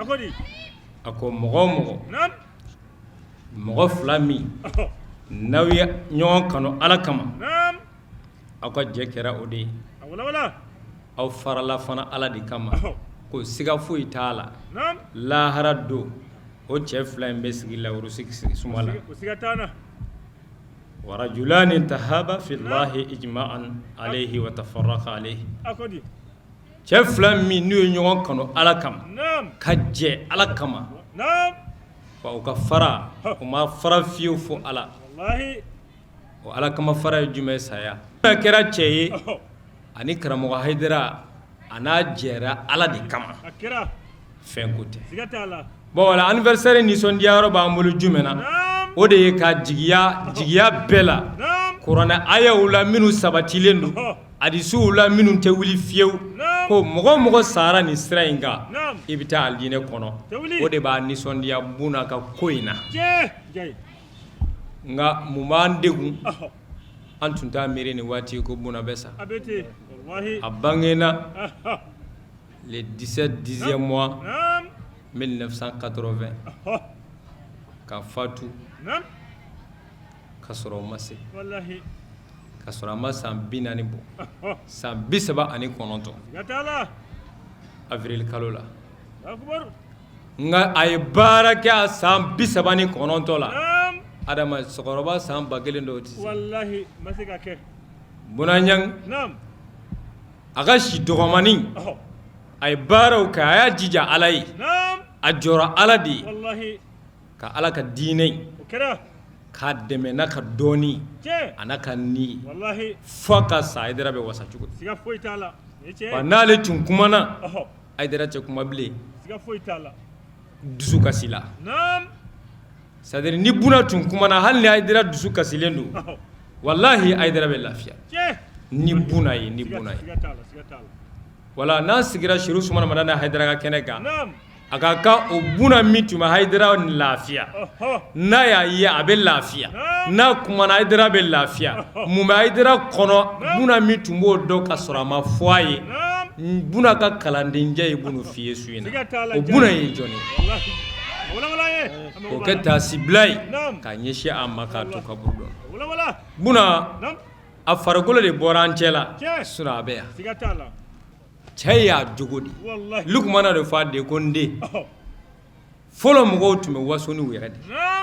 [SPEAKER 13] a ko mɔgɔ o mɔgɔ mɔgɔ fila min n'aw ye ɲɔgɔn kanu Ala kama aw ka jɛ kɛra o de ye aw farala fana Ala de kama ko siga foyi t'a la lahara don o cɛ fila in bɛ sigi lawurusi suma la wa rajulani tahaba fillahi ijtama'a alayhi wa tafarraqa alayhi cɛ fila min n'u ye ɲɔgɔn kanu Ala kama ka jɛ Ala kama wa u ka fara u ma fara fiyewu fo Ala o Ala kama fara ye jumɛn saya a kɛra cɛ ye ani karamɔgɔ Hayidara a n'a jɛra Ala de kama fɛn ko tɛ bon voilà anniversaire nisɔndiya yɔrɔ b'an bolo jumɛn na o de ye ka jigiya jigiya bɛɛ la kuranɛ ayaw la minnu sabatilen don hadisiw la minnu tɛ wuli fiyewu ko mɔgɔ o mɔgɔ sara nin sira in kan i bɛ taa alijinɛ kɔnɔ o de b'a nisɔndiya Buna ka ko in na nka mun b'an degun an tun t'a miiri nin waati ko Buna bɛ sa a bangena le 17 dixième mois 1980 ka fatu ka sɔrɔ o ma se ka sɔrɔ a ma san 40 bɔ san 39 avril kalo la nka a ye baara kɛ a san 39 la adama cɛkɔrɔba san 1000 dɔw tɛ se Buna Ɲang a ka si dɔgɔmannin a ye baaraw kɛ a y'a jija Ala ye a jɔra Ala de ye ka Ala ka diinɛ in k'a dɛmɛ n'a ka dɔnni a n'a ka ni fo a ka sa Hayidara bɛ wasa cogo di wa n'ale tun kumana Hayidara tɛ kuma bilen dusu kasi la, c'est à dire ni Buna tun kumana hali ni Hayidara dusu kasilen don, walahi Hayidara bɛ lafiya ni Buna ye, ni Buna ye. Wala n'an sigira Serifu Usumani Madani Hayidara ka kɛnɛ kan, a ka kan o Buna min tun bɛ Hayidara lafiya, n'a y'a ye a bɛ lafiya, n'a kumana Hayidara bɛ lafiya. Mun bɛ Hayidara kɔnɔ? Buna min tun b'o dɔn ka sɔrɔ a ma fɔ a ye, Buna ka kalandencɛ ye b'o f'i ye su in na. O Buna ye jɔn ye? O kɛ taasibila ye ka ɲɛsin a ma k'a to kaburu dɔn. Buna a farikolo de bɔra an cɛ la, sinon a bɛ yan. Cɛ y'a jogo de Lukumana de fɔ a den ko n den, fɔlɔ mɔgɔw tun bɛ waso n'u yɛrɛ de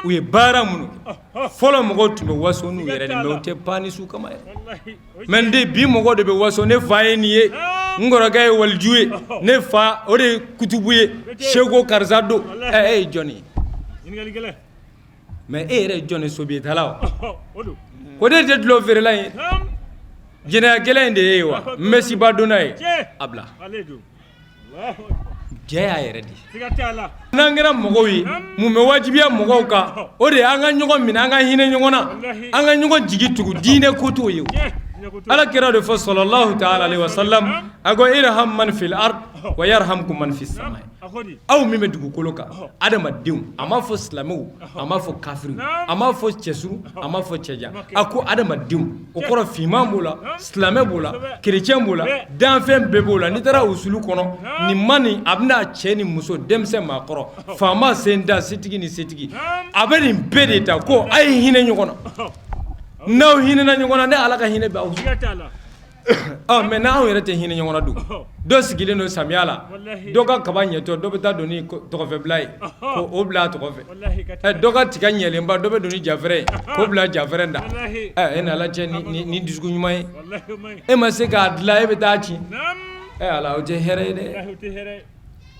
[SPEAKER 13] u ye baara minnu kɛ. Fɔlɔ mɔgɔw tun bɛ waso n'u yɛrɛ de, mais u tɛ pan ni su kama yɛrɛ. Mais n den, bi mɔgɔw de bɛ waso, ne fa ye nin ye, n kɔrɔkɛ ye waliju ye, ne fa o de ye kutubu ye, seko karisa don. Ɛ, e ye jɔn ye? Mais e yɛrɛ ye jɔn ye? Sobiyetala wa? Ko ne tɛ dulɔ feerela ye, jɛnɛyakɛla in de ye wa, mɛsiba donna ye. A bila jɛ y'a yɛrɛ de. N'an kɛra mɔgɔw ye, mun bɛ wajibiya mɔgɔw kan? O de ye an ka ɲɔgɔn minɛ, an ka hinɛ ɲɔgɔn na, an ka ɲɔgɔn jigi tugu. Diinɛ ko t'o ye. Ala kira de fɔ salalahu taala alehi wasalam, a ko irham man fil ard wa yarhamkum man fis sama. Aw min bɛ dugukolo kan, adamadenw, a m'a fɔ silamɛw, a m'a fɔ kafiriw, a m'a fɔ cɛsurun, a m'a fɔ cɛjan, a ko adamadenw. O kɔrɔ finman b'o la, silamɛ b'o la, kerecɛn b'o la, danfɛn bɛɛ b'o la. N'i taara usulu kɔnɔ, nin ma nin, a bɛna cɛ ni muso, denmisɛn, maakɔrɔ, faama, sentan, setigi ni setigi, a bɛ nin bɛɛ de ta ko a ye hinɛ ɲɔgɔn na. N'aw hinɛna ɲɔgɔn na, ne Ala ka hinɛ bɛ aw. Mais n'anw yɛrɛ tɛ hinɛ ɲɔgɔn na dun? Dɔ sigilen don samiya la, dɔ ka kaba ɲɛtɔ, dɔ bɛ taa don ni tɔgɔfɛbila ye k'o bila a tɔgɔ fɛ. Dɔ ka tiga ɲɛlenba, dɔ bɛ don ni jafɛrɛ ye k'o bila jafɛrɛ da. E ni Ala cɛ, ni dusukun ɲuman ye, e ma se k'a dilan, e bɛ taa ci. Ala, o tɛ hɛrɛ ye dɛ.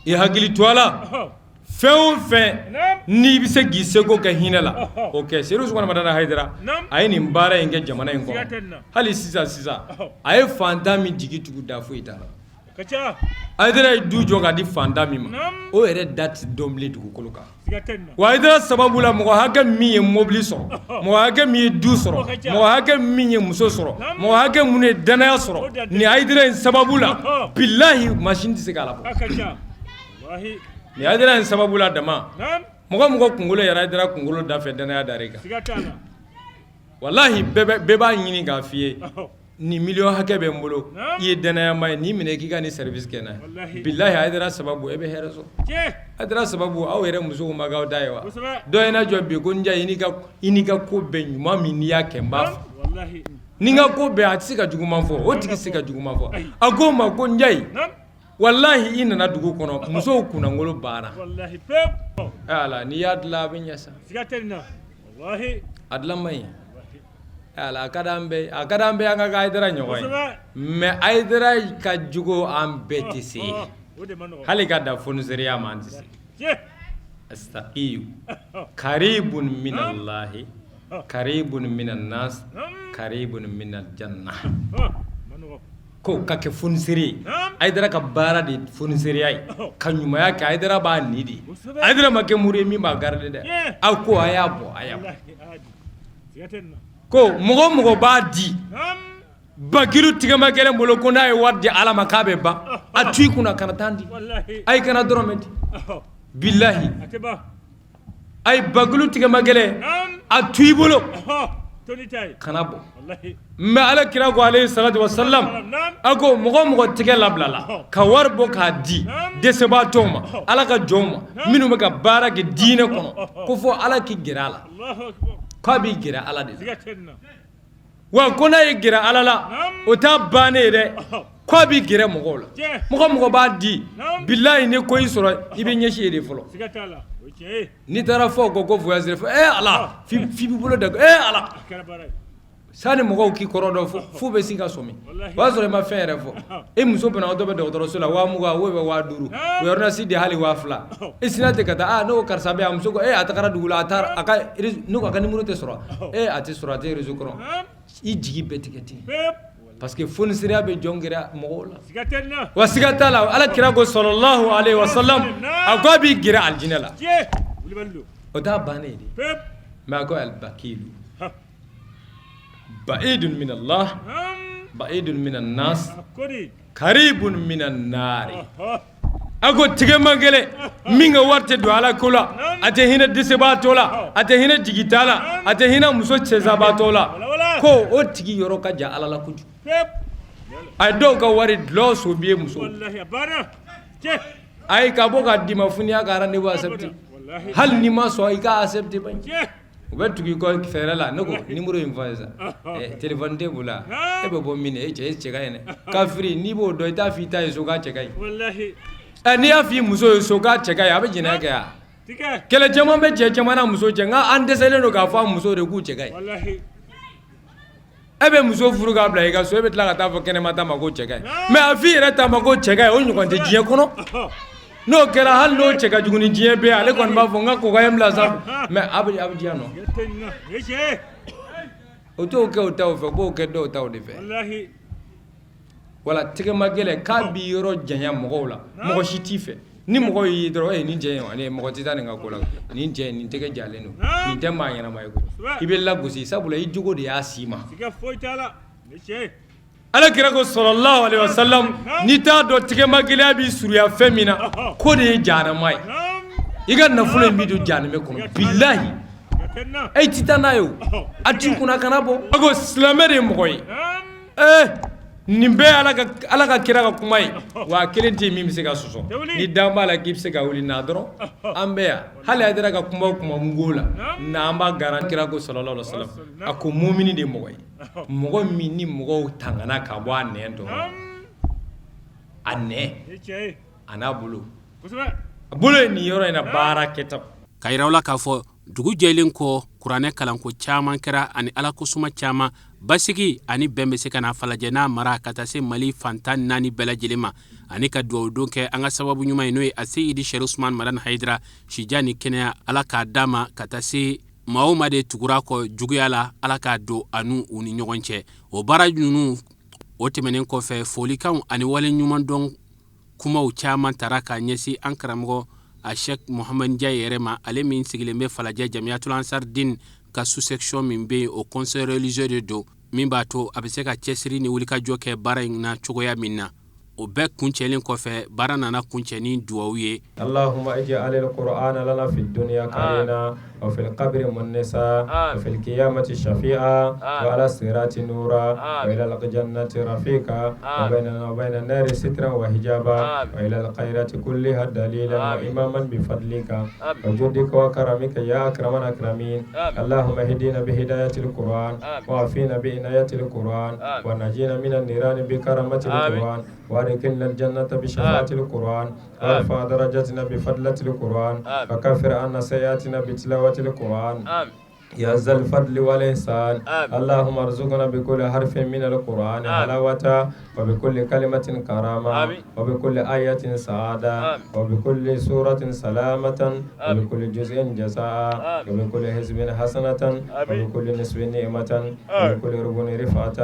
[SPEAKER 13] I hakili to a la, fɛn o fɛn n'i bɛ se k'i seko kɛ hinɛ la, o kɛ. Serifu Usumani Madani Hayidara, a ye nin baara in kɛ jamana in kɔnɔ. Hali sisan sisan, a ye fantan min jigi tugu, da foyi t'a la. Hayidara ye du jɔ ka di fantan min ma, o yɛrɛ da tɛ dɔn bilen dugukolo kan. Wa Hayidara sababu la, mɔgɔ hakɛ min ye mobili sɔrɔ, mɔgɔ hakɛ min ye du sɔrɔ, mɔgɔ hakɛ min ye muso sɔrɔ, mɔgɔ hakɛ minnu ye dannaya sɔrɔ nin Hayidara in sababu la, bilahi machine tɛ se k'a labɔ. Nin Hayidara in sababu la dama, mɔgɔ mɔgɔ kunkolo yɛrɛ Hayidara kunkolo da fɛ, dannaya dar'i kan. Walahi, bɛɛ b'a ɲini k'a f'i ye, nin miliyɔn hakɛ bɛ n bolo, i ye dannayama ye, nin minɛ k'i ka nin service kɛ n'a ye. Bilahi, Hayidara sababu e bɛ hɛrɛ sɔrɔ. Hayidara sababu, aw yɛrɛ musow ma k'aw da ye wa? Dɔ ye na jɔ bi ko n i n'i ka ko bɛɛ ɲuman min n'i y'a kɛ, n b'a fɔ ni n ka ko bɛɛ, a tɛ se ka juguman fɔ, o tigi tɛ se ka juguman fɔ. A ko n ma ko Njayi, walahi, i nana dugu kɔnɔ, musow kunnangolo banna. Ala, n'i y'a dilan, a bɛ ɲɛ sa. A dilan man ɲi. Ala, a ka di an bɛɛ, a ka di an bɛɛ an ka kɛ Hayidara ɲɔgɔn ye, mais Hayidara ka jogo, an bɛɛ tɛ se hali ka dan foniseriya ma, an tɛ se. Astaqiyu karibun minallahi karibun minan nas karibun minal janna. Ko ka kɛ fonisere ye, Hayidara ka baara de fonisereya ye, ka ɲumanya kɛ. Hayidara b'a ni de, Hayidara ma kɛ muru ye min b'a garder dɛ. A ko a y'a bɔ, a y'a bɔ. Ko mɔgɔ mɔgɔ b'a di bakilu tigɛma kelen bolo, ko n'a ye wari di Ala ma k'a bɛ ban, a to i kunna, kana taa di, a ye kana dɔrɔmɛ di. Bilahi, a ye bakilu tigɛma kelen a to i bolo, kana bɔ. Mais Ala kira ko alayhi salatu wasalam, a ko mɔgɔ mɔgɔ tigɛ labilala ka wari bɔ k'a di dɛsɛbaatɔw ma, Ala ka jɔnw ma minnu bɛ ka baara kɛ diinɛ kɔnɔ, ko fɔ Ala k'i gɛrɛ a la, k'a b'i gɛrɛ Ala de la. Wa ko n'a ye gɛrɛ Ala la, o t'a bannen ye dɛ, k'a b'i gɛrɛ mɔgɔw la. Mɔgɔ mɔgɔ b'a di, bilahi, ni ko y'i sɔrɔ, i bɛ ɲɛsin yen de fɔlɔ. N'i taara fɔ ko voyage fɔ, e Ala, f'i b'i bolo da, e Ala, sani mɔgɔw k'i kɔrɔ dɔn, f'u bɛ sin ka sɔmi, o y'a sɔrɔ i ma fɛn yɛrɛ fɔ. E muso banabaatɔ bɛ dɔgɔtɔrɔso la, 20 000 ou bien 5000, u ye ordonnance di hali 2000, e sinna ten ka taa. Aa, ne ko karisa bɛ yan? Muso ko e a tagara dugu la, a taara a ka, ne ko a ka numéro tɛ sɔrɔ. E, a tɛ sɔrɔ, a tɛ réseau kɔrɔ. I jigi bɛɛ tigɛ ten. Parce que fonisireya bɛ jɔn gɛrɛ mɔgɔw la, wa siga t'a la, Ala kira ko sallallahu alaihi wasallam, a ko a b'i gɛrɛ alijinɛ la, o t'a bannen ye dɛ, mais a ko al-bakilu ba'idun min Allah ba'idun min an-nas karibun min an-nari. A ko tigɛ man gɛlɛn min ka wari tɛ don Ala ko la, a tɛ hinɛ dɛsɛbaatɔ la, a tɛ hinɛ jigita la, a tɛ hinɛ muso cɛsabaatɔ la, ko o tigi yɔrɔ ka jan Ala la kojugu. A ye dɔw ka wari dulɔ so biye muso ayi ka bɔ k'a d'i ma fo n'i y'a ka rendez-vous accepté, hali n'i ma sɔn i k'a accepté ban, u bɛ tugu i kɔ fɛɛrɛ la. Ne ko numéro in fɔ ye sa, téléphone t'e bolo wa? E bɛ bɔ min? E cɛ, e cɛ ka ɲi dɛ. Kafiri, n'i b'o dɔn, i t'a fɔ i ta ye so k'a cɛ ka ɲi. Ɛ, n'i y'a fɔ i muso ye so k'a cɛ ka ɲi, a bɛ jɛnɛya kɛ wa? Kɛlɛ caman bɛ cɛ caman na muso cɛ, nka an dɛsɛlen don k'a fɔ an muso de k'u cɛ ka ɲi. E bɛ muso furu k'a bila i ka so, e bɛ tila ka taa fɔ kɛnɛma ta ma ko cɛ ka ɲi, mais a f'i yɛrɛ ta ma ko cɛ ka ɲi, o ɲɔgɔn tɛ diɲɛ kɔnɔ. N'o kɛra, hali n'o cɛ ka jugu ni diɲɛ bɛɛ, ale kɔni b'a fɔ n ka cocaïne bila sa, mais a bɛ diya nɔ. O t'o kɛ o taw fɛ, u b'o kɛ dɔw taw de fɛ. Wala tɛgɛma gɛlɛn k'a b'i yɔrɔ janya mɔgɔw la, mɔgɔ si t'i fɛ. Ni mɔgɔ y'i dɔrɔn, e nin cɛ in, mɔgɔ tɛ taa nin ka ko la, nin cɛ nin tɛgɛ jalen don, nin tɛ maa ɲɛnama ye koyi. I bɛ lagosi, sabula i jogo de y'a s'i ma. Ala kira ko sallallahu alaihi wasallam, n'i t'a dɔn tɛgɛma gɛlɛya b'i surunya fɛn min na, k'o de ye jahanama ye. I ka nafolo in b'i don jahanama kɔnɔ, bilahi e tɛ taa n'a ye, o a t'i kunna kana bɔ. A ko silamɛ de ye mɔgɔ ye. Nin bɛɛ Ala ka kira ka kuma ye, wa a kelen tɛ yen min bɛ se ka sɔsɔ. Ni dan b'a la k'i bɛ se ka wuli na dɔrɔn, an bɛ yan. Hali Hayidara ka kuma o kuma n ko la na, an b'a garan. Kira ko sallallahu alaihi wasallam, a ko mumini de ye mɔgɔ ye, mɔgɔ min ni mɔgɔw tangana ka bɔ a nɛn dɔrɔn, a nɛn a n'a bolo, a bolo ye nin yɔrɔ in na baara kɛta.
[SPEAKER 3] Ka yira aw la k'a fɔ dugu jɛlen kɔ, kuranɛ kalanko caman kɛra ani ala kosuma caman. Basigi ani bɛn bɛ se ka na Falajɛ n'a mara ka taa se Mali fan 14 bɛɛ lajɛlen ma, ani ka dugawudon kɛ an ka sababu ɲuman ye, n'o ye Aseyidi Sɛri Usumani Madani Hayidara, sijan ni kɛnɛya Ala k'a d'a ma, ka taa se maa o maa de tugura kɔ juguya la, Ala k'a don a n'u u ni ɲɔgɔn cɛ. O baara ninnu o tɛmɛnen kɔfɛ, folikanw ani wale ɲumandɔn kumaw caman tara k'a ɲɛsin an karamɔgɔ a Sɛki Mohamɛdi Njayi yɛrɛ ma, ale min sigilen bɛ Falajɛ Jamiyatul Ansar Din ka sous-section min bɛ yen, o conseil religieux de don, min b'a to a bɛ se ka cɛsiri ni wulikajɔ kɛ baara in na cogoya min na. O bɛɛ kuncɛlen kɔfɛ, baara nana kuncɛ ni dugawu ye.
[SPEAKER 13] Allahumma ij'alil qur'ana lana fid dunya qarina wa fil qabri munisa wa fil qiyamati shafi'a wa ala sirati nura wa ila al jannati rafiqa wa bainana wa baina nari sitran wa hijaba wa ila al khairati kulliha dalilan wa imaman bi fadlika wa judika wa karamika ya akramal akramin. Allahumma ihdina bi hidayatil qur'an wa afina bi inayatil qur'an wa najina minan nirani bi karamatil qur'an wa adkhilna al jannata bi shafaatil qur'an وارفع درجاتنا بفضلة القرآن وكفر عنا سيئاتنا بتلاوة القرآن يا ذا الفضل والإحسان. اللهم ارزقنا بكل حرف من القرآن حلاوة وبكل كلمة كرامة وبكل آية سعادة وبكل سورة سلامة وبكل جزء جزاء وبكل حزب حسنة وبكل نصف نعمة وبكل ربع رفعة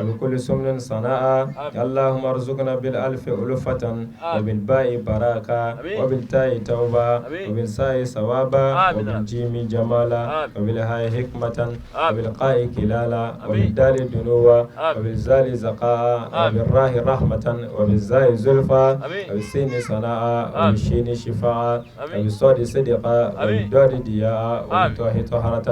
[SPEAKER 13] وبكل ثمن سناء. اللهم ارزقنا بالألف ألفة وبالباء بركة وبالتاء توبة وبالثاء ثوابا وبالجيم جمالا وبالهاء حكمة وبالقاء كلالا وبالدال دنوا وبالزال زقاء وبالراء رحمة وبالزاي زلفى وبالسين سناء وبالشين شفاء وبالصاد صدقا وبالضاد ضياء وبالطاء طهرة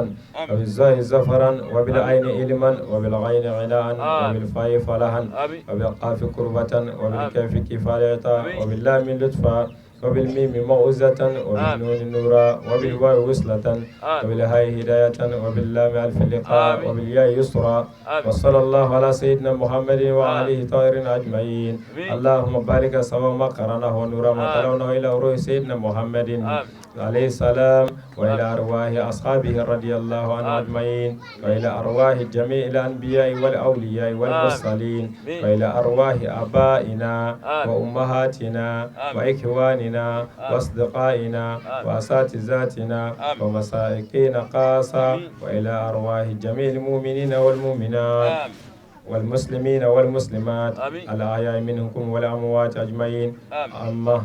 [SPEAKER 13] وبالزاي زفرا وبالعين علما وبالغين غناء وبالفاء فلاحا وبالقاف قربة وبالكاف كفاية وباللام لطفا وبالميم موعظة وبالنون نورا وبالواو وصلة وبالهاء هداية وباللام ألف لقاء وبالياء يسرا. وصلى الله على سيدنا محمد وآله الطاهرين أجمعين. اللهم بارك سوا ما قرأناه ونور ما تلوناه إلى روح سيدنا محمد عليه السلام وإلى أرواح أصحابه رضي الله عنهم أجمعين وإلى أرواح جميع الأنبياء والأولياء والمرسلين وإلى أرواح آبائنا وأمهاتنا وإخواننا وأصدقائنا وأساتذتنا ومشايخنا خاصة وإلى أرواح جميع المؤمنين والمؤمنات. والمسلمين والمسلمات الأحياء منكم والأموات أجمعين أما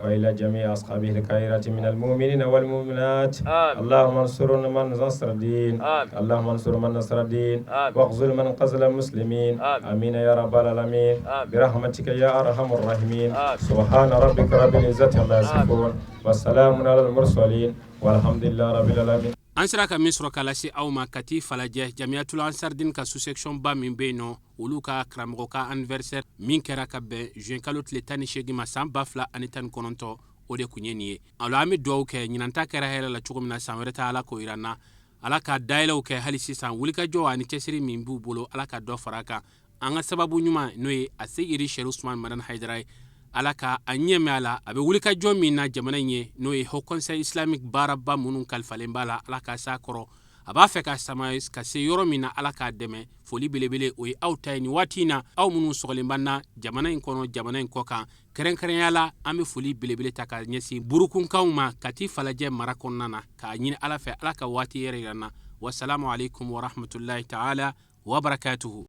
[SPEAKER 13] وإلى جميع أصحابه الخيرات من المؤمنين والمؤمنات اللهم انصر من نصر الدين اللهم انصر من نصر الدين واخذل من خذل المسلمين آمين يا رب العالمين برحمتك يا أرحم الراحمين سبحان ربك رب العزة عما يصفون والسلام على المرسلين والحمد لله رب العالمين
[SPEAKER 3] An sera ka min sɔrɔ k'a lase aw ma Kati Falajɛ Jamiyatul Ansardin ka sous-section ba min bɛ yen nɔ, olu ka karamɔgɔ ka anniversaire min kɛra ka bɛn juin kalo tile 18 ma san 2019, o de kun ye nin ye. O la an bɛ dugawu kɛ, ɲinan ta kɛra hɛrɛ la cogo min na, san wɛrɛ ta Ala k'o yira an na. Ala ka dayɛlɛw kɛ hali sisan, wulikajɔ ani cɛsiri min b'u bolo, Ala ka dɔ fara a kan. An ka sababu ɲuman, n'o ye a Seyidi Sɛri Usman Madani Hayidara ye, Ala ka a ɲɛ mɛn a la. A bɛ wulikajɔ min na jamana in ye, n'o ye Haut Conseil islamique baaraba minnu kalifalen b'a la, Ala ka s'a kɔrɔ. A b'a fɛ ka sama ka se yɔrɔ min na, Ala k'a dɛmɛ. Foli belebele, o ye aw ta ye nin waati in na, aw minnu sɔgɔlen b'an na jamana in kɔnɔ, jamana in kɔ kan. Kɛrɛnkɛrɛnya la, an bɛ foli belebele ta ka ɲɛsin Burukunkanw ma Kati Falajɛ mara kɔnɔna na, k'a ɲini Ala fɛ, Ala ka waati yɛrɛ yira an na. Wasalamu alaikum warahmatullahi taala wabarakatuhu.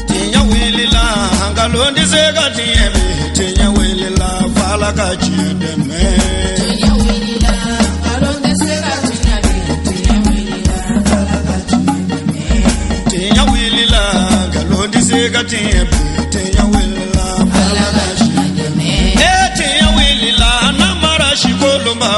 [SPEAKER 1] Tiɲɛ wulila, nkalon tɛ se ka tiɲɛ bi. Tiɲɛ wulila, f'Ala ka tiɲɛ dɛmɛ.
[SPEAKER 2] Tiɲɛ wulila, nkalon tɛ se ka tiɲɛ bi. Tiɲɛ wulila, f'Ala ka tiɲɛ dɛmɛ.
[SPEAKER 1] Tiɲɛ wulila, nkalon tɛ se ka tiɲɛ bi. Tiɲɛ wulila, f'Ala ka tiɲɛ dɛmɛ. Ee, tiɲɛ wulila, namara si kolonba.